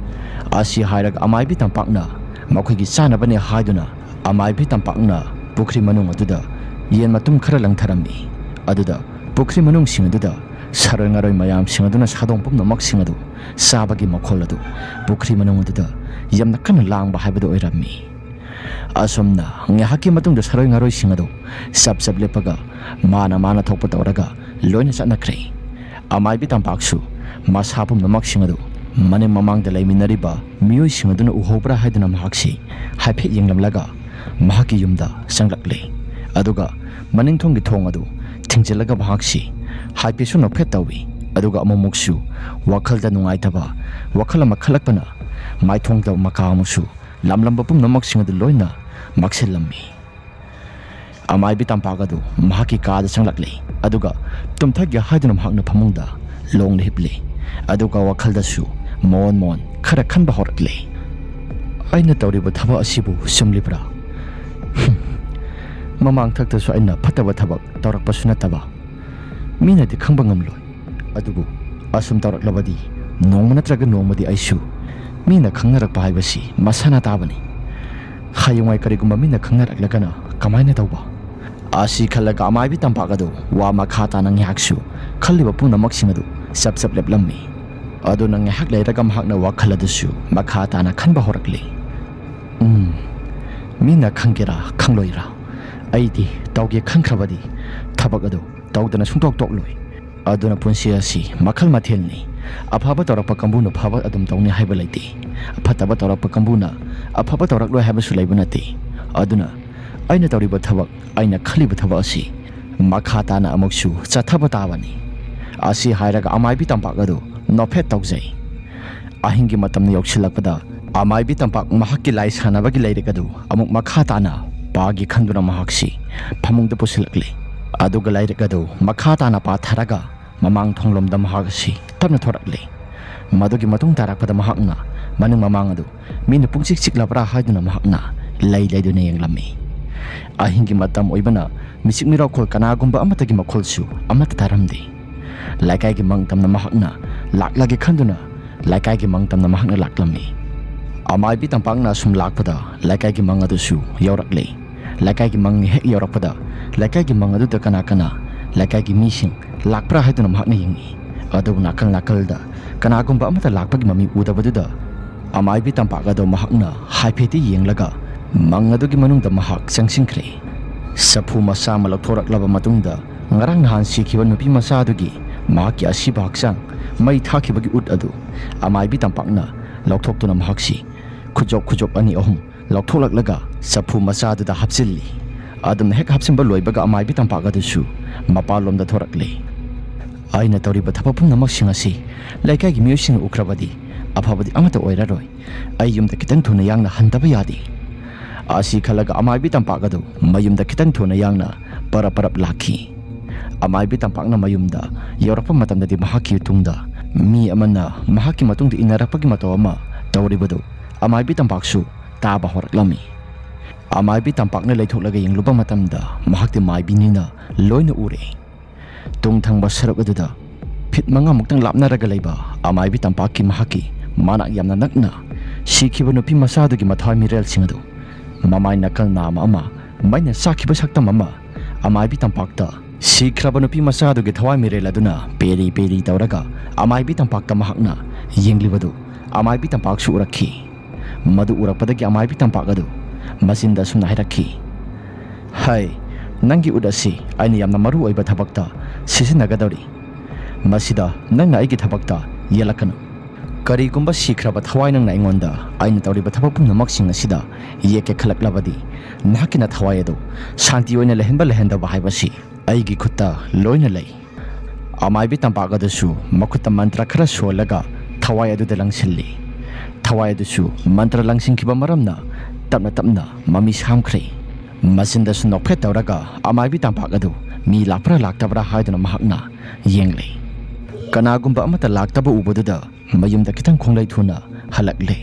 ꯑꯁꯤ ꯍꯥꯏꯔꯒ ꯑꯃꯥꯏꯕꯤ ꯇꯝꯄꯥꯛꯅ ꯃꯈꯣꯏꯒꯤ ꯆꯥꯅꯕꯅꯦ ꯍꯥꯏꯗꯨꯅ ꯑꯃꯥꯏꯕꯤ ꯇꯝꯄꯥꯛꯅ ꯄꯨꯈ꯭ꯔꯤ ꯃꯅꯨꯡ ꯑꯗꯨꯗ ꯌꯦꯟ ꯃꯇꯨꯝ ꯈꯔ ꯂꯪꯊꯔꯝꯃꯤ꯫ ꯑꯗꯨꯗ ꯄꯨꯈ꯭ꯔꯤ ꯃꯅꯨꯡꯁꯤꯡ ꯑꯗꯨꯗ ꯁꯥꯔꯣꯏ ꯉꯥꯔꯣꯏ ꯃꯌꯥꯝꯁꯤꯡ ꯑꯗꯨꯅ ꯁꯥꯗꯣꯡ ꯄꯨꯝꯅꯃꯛꯁꯤꯡ ꯑꯗꯨ ꯆꯥꯕꯒꯤ ꯃꯈꯣꯜ ꯑꯗꯨ ꯄꯨꯈ꯭ꯔꯤ ꯃꯅꯨꯡ ꯑꯗꯨꯗ ꯌꯥꯝꯅ ꯀꯟꯅ ꯂꯥꯡꯕ ꯍꯥꯏꯕꯗꯨ ꯑꯣꯏꯔꯝꯃꯤ꯫ ꯑꯁꯨꯝꯅ ꯉꯥꯏꯍꯥꯛꯀꯤ ꯃꯇꯨꯡꯗ ꯁꯥꯔꯣꯏ ꯉꯥꯔꯣꯏꯁꯤꯡ ꯑꯗꯨ ꯆꯞ ꯆꯞ ꯂꯦꯞꯄꯒ ꯃꯥꯅ ꯃꯥꯅ ꯊꯣꯛꯄ ꯇꯧꯔꯒ ꯂꯣꯏꯅ ꯆꯠꯅꯈ꯭ꯔꯦ꯫ ꯑꯃꯥꯏꯕꯤ ꯇꯝꯄꯥꯛꯁꯨ ꯃꯁꯥ ꯄꯨꯝꯅꯃꯛꯁꯤꯡ ꯑꯗꯨ ꯃꯅꯤꯡ ꯃꯃꯥꯡꯗ ꯂꯩꯃꯤꯟꯅꯔꯤꯕ ꯃꯤꯑꯣꯏꯁꯤꯡ ꯑꯗꯨꯅ ꯎꯍꯧꯕ꯭ꯔꯥ ꯍꯥꯏꯗꯨꯅ ꯃꯍꯥꯛꯁꯤ ꯍꯥꯏꯐꯦꯠ ꯌꯦꯡꯂꯝꯂꯒ ꯃꯍꯥꯛꯀꯤ ꯌꯨꯝꯗ ꯆꯪꯂꯛꯂꯦ꯫ ꯑꯗꯨꯒ ꯃꯅꯤꯡꯊꯣꯡꯒꯤ ꯊꯣꯡ ꯑꯗꯨ ꯊꯤꯡꯖꯤꯜꯂꯒ ꯃꯍꯥꯛꯁꯤ ꯍꯥꯏꯐꯦꯠꯁꯨ ꯅꯣꯛꯐꯦꯠ ꯇꯧꯏ꯫ ꯑꯗꯨꯒ ꯑꯃꯨꯛꯃꯨꯛꯁꯨ ꯋꯥꯈꯜꯗ ꯅꯨꯡꯉꯥꯏꯇꯕ ꯋꯥꯈꯜ ꯑꯃ ꯈꯜꯂꯛꯄꯅ ꯃꯥꯏꯊꯣꯡꯗ ꯃꯀꯥ ꯑꯃꯁꯨ ꯂꯥꯝꯂꯝꯕ ꯄꯨꯝꯅꯃꯛꯁꯤꯡ ꯑꯗꯨ ꯂꯣꯏꯅ ꯃꯛꯁꯤꯜꯂꯝꯃꯤ꯫ ꯑꯃꯥꯏꯕꯤ ꯇꯝꯄꯥꯛ ꯑꯗꯨ ꯃꯍꯥꯛꯀꯤ ꯀꯥꯗ ꯆꯪꯂꯛꯂꯦ꯫ ꯑꯗꯨꯒ ꯇꯨꯝꯊꯒꯦ ꯍꯥꯏꯗꯨꯅ ꯃꯍꯥꯛꯅ ꯐꯃꯨꯡꯗ ꯂꯣꯡꯅ ꯍꯤꯞꯂꯦ꯫ ꯑꯗꯨꯒ ꯋꯥꯈꯜꯗꯁꯨ ꯃꯣꯟ ꯃꯣꯟ ꯈꯔ ꯈꯟꯕ ꯍꯧꯔꯛꯂꯦ꯫ "ꯑꯩꯅ ꯇꯧꯔꯤꯕ ꯊꯕꯛ ꯑꯁꯤꯕꯨ ꯆꯨꯝꯂꯤꯕ꯭ꯔꯥ? ꯍꯨꯝ, ꯃꯃꯥꯡ ꯊꯛꯇꯁꯨ ꯑꯩꯅ ꯐꯠꯇꯕ ꯊꯕꯛ ꯇꯧꯔꯛꯄꯁꯨ ꯅꯠꯇꯕ, ꯃꯤꯅꯗꯤ ꯈꯪꯕ ꯉꯝꯂꯣꯏ꯫ ꯑꯗꯨꯕꯨ ꯑꯁꯨꯝ ꯇꯧꯔꯛꯂꯕꯗꯤ ꯅꯣꯡꯃ ꯅꯠꯇ꯭ꯔꯒ ꯅꯣꯡꯃꯗꯤ ꯑꯩꯁꯨ ꯃꯤꯅ ꯈꯪꯅꯔꯛꯄ ꯍꯥꯏꯕꯁꯤ ꯃꯁꯥꯅ ꯇꯥꯕꯅꯤ꯫ ꯍꯌꯦꯡꯋꯥꯏ ꯀꯔꯤꯒꯨꯝꯕ ꯃꯤꯅ ꯈꯪꯅꯔꯛꯂꯒꯅ ꯀꯃꯥꯏꯅ ꯇꯧꯕ?" ꯑꯁꯤ ꯈꯜꯂꯒ ꯑꯃꯥꯏꯕꯤ ꯇꯝꯄꯥꯛ ꯑꯗꯨ ꯋꯥ ꯃꯈꯥ ꯇꯥꯅ ꯉꯥꯏꯍꯥꯛꯁꯨ ꯈꯜꯂꯤꯕ ꯄꯨꯝꯅꯃꯛꯁꯤꯡ ꯑꯗꯨ ꯆꯞ ꯆꯞ ꯂꯦꯞꯂꯝꯃꯤ꯫ ꯑꯗꯨꯅ ꯉꯥꯏꯍꯥꯛ ꯂꯩꯔꯒ ꯃꯍꯥꯛꯅ ꯋꯥꯈꯜ ꯑꯗꯨꯁꯨ ꯃꯈꯥ ꯇꯥꯅ ꯈꯟꯕ ꯍꯧꯔꯛꯂꯤ꯫ "ꯎꯝ, ꯃꯤꯅ ꯈꯪꯒꯦꯔꯥ ꯈꯪꯂꯣꯏꯔꯥ, ꯑꯩꯗꯤ ꯇꯧꯒꯦ ꯈꯟꯈ꯭ꯔꯕꯗꯤ ꯊꯕꯛ ꯑꯗꯨ ꯇꯧꯗꯅ ꯁꯨꯡꯇꯣꯛ ꯇꯣꯛꯂꯣꯏ꯫ ꯑꯗꯨꯅ ꯄꯨꯟꯁꯤ ꯑꯁꯤ ꯃꯈꯜ ꯃꯊꯦꯜꯅꯤ꯫ ꯑꯐꯕ ꯇꯧꯔꯛꯄ ꯀꯥꯡꯕꯨꯅ ꯐꯕ ꯑꯗꯨꯝ ꯇꯧꯅꯤ ꯍꯥꯏꯕ ꯂꯩꯇꯦ꯫ ꯐꯠꯇꯕ ꯇꯧꯔꯛꯄ ꯀꯥꯡꯕꯨꯅ ꯑꯐꯕ ꯇꯧꯔꯛꯂꯣꯏ ꯍꯥꯏꯕꯁꯨ ꯂꯩꯕ ꯅꯠꯇꯦ꯫ ꯑꯗꯨꯅ ꯑꯩꯅ ꯇꯧꯔꯤꯕ ꯊꯕꯛ, ꯑꯩꯅ ꯈꯜꯂꯤꯕ ꯊꯕꯛ ꯑꯁꯤ ꯃꯈꯥ ꯇꯥꯅ ꯑꯃꯨꯛꯁꯨ ꯆꯠꯊꯕ ꯇꯥꯕꯅꯤ꯫ ꯑꯁꯤ ꯍꯥꯏꯔꯒ ꯑꯃꯥꯏꯕꯤ ꯇꯝꯄꯥꯛ ꯑꯗꯨ ꯅꯣꯛꯐꯦꯠ ꯇꯧꯖꯩ꯫ ꯑꯍꯤꯡꯒꯤ ꯃꯇꯝꯅ ꯌꯧꯁꯤꯜꯂꯛꯄꯗ ꯑꯃꯥꯏꯕꯤ ꯇꯝꯄꯥꯛ ꯃꯍꯥꯛꯀꯤ ꯂꯥꯏ ꯁꯥꯟꯅꯕꯒꯤ ꯂꯥꯏꯔꯤꯛ ꯑꯗꯨ ꯑꯃꯨꯛ ꯃꯈꯥ ꯇꯥꯅ ꯄꯥꯒꯦ ꯈꯟꯗꯨꯅ ꯃꯍꯥꯛꯁꯤ ꯐꯃꯨꯡꯗ ꯄꯨꯁꯤꯜꯂꯛꯂꯦ꯫ ꯑꯗꯨꯒ ꯂꯥꯏꯔꯤꯛ ꯑꯗꯨ ꯃꯈꯥ ꯇꯥꯅ ꯄꯥꯊꯔꯒ ꯃꯃꯥꯡ ꯊꯣꯡꯂꯣꯝꯗ ꯃꯍꯥꯛ ꯑꯁꯤ ꯇꯞꯅ ꯊꯣꯔꯛꯂꯦ꯫ ꯃꯗꯨꯒꯤ ꯃꯇꯨꯡ ꯇꯥꯔꯛꯄꯗ ꯃꯍꯥꯛꯅ ꯃꯅꯤꯡ ꯃꯃꯥꯡ ꯑꯗꯨ ꯃꯤꯅ ꯄꯨꯡꯆꯤꯛ ꯆꯤꯛꯂꯕ꯭ꯔꯥ ꯍꯥꯏꯗꯨꯅ ꯃꯍꯥꯛꯅ ꯂꯩ ꯂꯩꯗꯨꯅ ꯌꯦꯡꯂꯝꯃꯤ꯫ ꯑꯍꯤꯡꯒꯤ ꯃꯇꯝ ꯑꯣꯏꯕꯅ ꯃꯤꯆꯤꯛ ꯃꯤꯔꯥꯎꯈꯣꯜ ꯀꯅꯥꯒꯨꯝꯕ ꯑꯃꯠꯇꯒꯤ ꯃꯈꯣꯜꯁꯨ ꯑꯃꯠꯇ ꯇꯥꯔꯝꯗꯦ꯫ ꯂꯩꯀꯥꯏꯒꯤ ꯃꯪ ꯇꯝꯅ ꯃꯍꯥꯛꯅ ꯂꯥꯛꯂꯒꯦ ꯈꯟꯗꯨꯅ ꯂꯩꯀꯥꯏꯒꯤ ꯃꯪ ꯇꯝꯅ ꯃꯍꯥꯛꯅ ꯂꯥꯛꯂꯝꯃꯤ꯫ ꯑꯃꯥꯏꯕꯤ ꯇꯝꯄꯥꯛꯅ ꯑꯁꯨꯝ ꯂꯥꯛꯄꯗ ꯂꯩꯀꯥꯏꯒꯤ ꯃꯪ ꯑꯗꯨꯁꯨ ꯌꯧꯔꯛꯂꯦ꯫ ꯂꯩꯀꯥꯏꯒꯤ ꯃꯪ ꯍꯦꯛ ꯌꯧꯔꯛꯄꯗ, ꯂꯩꯀꯥꯏꯒꯤ ꯃꯪ ꯑꯗꯨꯗ ꯀꯅꯥ ꯀꯅꯥ, ꯂꯩꯀꯥꯏꯒꯤ ꯃꯤꯁꯤꯡ ꯂꯥꯛꯄ꯭ꯔꯥ ꯍꯥꯏꯗꯨꯅ ꯃꯍꯥꯛꯅ ꯌꯦꯡꯏ꯫ ꯑꯗꯨꯕꯨ ꯅꯥꯀꯜ ꯅꯥꯀꯜꯗ ꯀꯅꯥꯒꯨꯝꯕ ꯑꯃꯠꯇ ꯂꯥꯛꯄꯒꯤ ꯃꯃꯤ ꯎꯗꯕꯗꯨꯗ, ꯑꯃꯥꯏꯕꯤ ꯇꯝꯄꯥꯛ ꯑꯗꯨ ꯃꯍꯥꯛꯅ ꯍꯥꯏꯐꯦꯠꯇꯤ ꯌꯦꯡꯂꯒ, ꯃꯪ ꯑꯗꯨꯒꯤ ꯃꯅꯨꯡꯗ ꯃꯍꯥꯛ ꯆꯪꯁꯤꯟꯈ꯭ꯔꯦ꯫ ꯆꯐꯨ ꯃꯆꯥ ꯑꯃ ꯂꯧꯊꯣꯔꯛꯂꯕ ꯃꯇꯨꯡꯗ, ꯉꯔꯥꯡ ꯅꯍꯥꯟ ꯁꯤꯈꯤꯕ ꯅꯨꯄꯤ ꯃꯆꯥ ꯑꯗꯨꯒꯤ ꯃꯍꯥꯛꯀꯤ ꯑꯁꯤꯕ ꯍꯛꯆꯥꯡ ꯃꯩ ꯊꯥꯈꯤꯕꯒꯤ ꯎꯠ ꯑꯗꯨ ꯑꯃꯥꯏꯕꯤ ꯇꯝꯄꯥꯛꯅ ꯂꯧꯊꯣꯛꯇꯨꯅ, ꯃꯍꯥꯛꯁꯤ ꯈꯨꯖꯣꯞ ꯈꯨꯖꯣꯞ ꯑꯅꯤ ꯑꯍꯨꯝ ꯂꯧꯊꯣꯛꯂꯛꯂꯒ ꯆꯐꯨ ꯃꯆꯥꯗꯨꯗ ꯍꯥꯞꯆꯤꯜꯂꯤ꯫ ꯑꯗꯨꯝꯅ ꯍꯦꯛ ꯍꯥꯞꯆꯤꯟꯕ ꯂꯣꯏꯕꯒ ꯑꯃꯥꯏꯕꯤ ꯇꯝꯄꯥꯛ ꯑꯗꯨꯁꯨ ꯃꯄꯥꯟꯂꯣꯝꯗ ꯊꯣꯔꯛꯂꯦ꯫ "ꯑꯩꯅ ꯇꯧꯔꯤꯕ ꯊꯕꯛ ꯄꯨꯝꯅꯃꯛꯁꯤꯡ ꯑꯁꯤ ꯂꯩꯀꯥꯏꯒꯤ ꯃꯤꯑꯣꯏꯁꯤꯡꯅ ꯎꯈ꯭ꯔꯕꯗꯤ ꯑꯐꯕꯗꯤ ꯑꯃꯠꯇ ꯑꯣꯏꯔꯔꯣꯏ꯫ ꯑꯩ ꯌꯨꯝꯗ ꯈꯤꯇꯪ ꯊꯨꯅ ꯌꯥꯡꯅ ꯍꯟꯗꯕ ꯌꯥꯗꯦ"꯫ ꯑꯁꯤ ꯈꯜꯂꯒ ꯑꯃꯥꯏꯕꯤ ꯇꯝꯄꯥꯛ ꯑꯗꯨ ꯃꯌꯨꯝꯗ ꯈꯤꯇꯪ ꯊꯨꯅ ꯌꯥꯡꯅ ꯄꯔꯞ ꯄꯔꯞ ꯂꯥꯛꯈꯤ꯫ ꯑꯃꯥꯏꯕꯤ ꯇꯝꯄꯥꯛꯅ ꯃꯌꯨꯝꯗ ꯌꯧꯔꯛꯄ ꯃꯇꯝꯗꯗꯤ, ꯃꯍꯥꯛꯀꯤ ꯇꯨꯡꯗ ꯃꯤ ꯑꯃꯅ ꯃꯍꯥꯛꯀꯤ ꯃꯇꯨꯡꯗ ꯏꯟꯅꯔꯛꯄꯒꯤ ꯃꯇꯧ ꯑꯃ ꯇꯧꯔꯤꯕꯗꯨ ꯑꯃꯥꯏꯕꯤ ꯇꯝꯄꯥꯛꯁꯨ ꯇꯥꯕ ꯍꯧꯔꯛꯂꯝꯃꯤ꯫ ꯑꯃꯥꯏꯕꯤ ꯇꯝꯄꯥꯛꯅ ꯂꯩꯊꯣꯛꯂꯒ ꯌꯦꯡꯂꯨꯕ ꯃꯇꯝꯗ, ꯃꯍꯥꯛꯇꯤ ꯃꯥꯏꯕꯤꯅꯤꯅ ꯂꯣꯏꯅ ꯎꯔꯦ꯫ ꯇꯨꯡ ꯊꯪꯕ ꯁꯔꯨꯛ ꯑꯗꯨꯗ ꯐꯤꯠ ꯃꯉꯥꯃꯨꯛꯇꯪ ꯂꯥꯞꯅꯔꯒ ꯂꯩꯕ ꯑꯃꯥꯏꯕꯤ ꯇꯝꯄꯥꯛꯀꯤ ꯃꯍꯥꯛꯀꯤ ꯃꯅꯥꯛ ꯌꯥꯝꯅ ꯅꯛꯅ ꯁꯤꯈꯤꯕ ꯅꯨꯄꯤ ꯃꯆꯥꯗꯨꯒꯤ ꯃꯊ꯭ꯋꯥꯏ ꯃꯤꯔꯦꯜꯁꯤꯡ ꯑꯗꯨ, ꯃꯃꯥꯏ ꯅꯥꯀꯜ ꯅꯥꯝꯃ ꯑꯃ, ꯃꯩꯅ ꯆꯥꯛꯈꯤꯕ ꯁꯛꯇꯝ ꯑꯃ, ꯑꯃꯥꯏꯕꯤ ꯇꯝꯄꯥꯛꯇ ꯁꯤꯈ꯭ꯔꯕ ꯅꯨꯄꯤ ꯃꯆꯥꯗꯨꯒꯤ ꯊꯋꯥꯏ ꯃꯤꯔꯦꯜ ꯑꯗꯨꯅ ꯄꯦꯔꯤ ꯄꯦꯔꯤ ꯇꯧꯔꯒ ꯑꯃꯥꯏꯕꯤ ꯇꯝꯄꯥꯛꯇ ꯃꯍꯥꯛꯅ ꯌꯦꯡꯂꯤꯕꯗꯨ ꯑꯃꯥꯏꯕꯤ ꯇꯝꯄꯥꯛꯁꯨ ꯎꯔꯛꯈꯤ꯫ ꯃꯗꯨ ꯎꯔꯛꯄꯗꯒꯤ ꯑꯃꯥꯏꯕꯤ ꯇꯝꯄꯥꯛ ꯑꯗꯨ ꯃꯆꯤꯟꯗ ꯑꯁꯨꯝꯅ ꯍꯥꯏꯔꯛꯈꯤ, "ꯍꯩ, ꯅꯪꯒꯤ ꯎꯠ ꯑꯁꯤ ꯑꯩꯅ ꯌꯥꯝꯅ ꯃꯔꯨ ꯑꯣꯏꯕ ꯊꯕꯛꯇ ꯁꯤꯖꯤꯟꯅꯒꯗꯧꯔꯤ꯫ ꯃꯁꯤꯗ ꯅꯪꯅ ꯑꯩꯒꯤ ꯊꯕꯛꯇ ꯌꯦꯠꯂꯛꯀꯅꯨ꯫ ꯀꯔꯤꯒꯨꯝꯕ ꯁꯤꯈ꯭ꯔꯕ ꯊꯋꯥꯏ ꯅꯪꯅ ꯑꯩꯉꯣꯟꯗ ꯑꯩꯅ ꯇꯧꯔꯤꯕ ꯊꯕꯛ ꯄꯨꯝꯅꯃꯛꯁꯤꯡ ꯑꯁꯤꯗ ꯌꯦꯛꯀꯦ ꯈꯜꯂꯛꯂꯕꯗꯤ, ꯅꯍꯥꯛꯀꯤ ꯅꯊꯋꯥꯏ ꯑꯗꯨ ꯁꯥꯟꯇꯤ ꯑꯣꯏꯅ ꯂꯩꯍꯟꯕ ꯂꯩꯍꯟꯗꯕ ꯍꯥꯏꯕꯁꯤ ꯑꯩꯒꯤ ꯈꯨꯠꯇ ꯂꯣꯏꯅ ꯂꯩ"꯫ ꯑꯃꯥꯏꯕꯤ ꯇꯝꯄꯥꯛ ꯑꯗꯨꯁꯨ ꯃꯈꯨꯠꯇ ꯃꯟꯇ꯭ꯔ ꯈꯔ ꯁꯣꯜꯂꯒ ꯊꯋꯥꯏ ꯑꯗꯨꯗ ꯂꯪꯁꯤꯜꯂꯤ꯫ ꯊꯋꯥꯏ ꯑꯗꯨꯁꯨ ꯃꯟꯇ꯭ꯔ ꯂꯪꯁꯤꯟꯈꯤꯕ ꯃꯔꯝꯅ ꯇꯞꯅ ꯇꯞꯅ ꯃꯃꯤ ꯁꯥꯝꯈ꯭ꯔꯦ꯫ ꯃꯆꯤꯟꯗꯁꯨ ꯅꯣꯛꯐꯦꯠ ꯇꯧꯔꯒ ꯑꯃꯥꯏꯕꯤ ꯇꯝꯄꯥꯛ ꯑꯗꯨ ꯃꯤ ꯂꯥꯛꯄ꯭ꯔꯥ ꯂꯥꯛꯇꯕ꯭ꯔꯥ ꯍꯥꯏꯗꯨꯅ ꯃꯍꯥꯛꯅ ꯌꯦꯡꯂꯤ꯫ ꯀꯅꯥꯒꯨꯝꯕ ꯑꯃꯠꯇ ꯂꯥꯛꯇꯕ ꯎꯕꯗꯨꯗ ꯃꯌꯨꯝꯗ ꯈꯤꯇꯪ ꯈꯣꯡꯂꯩ ꯊꯨꯅ ꯍꯜꯂꯛꯂꯦ꯫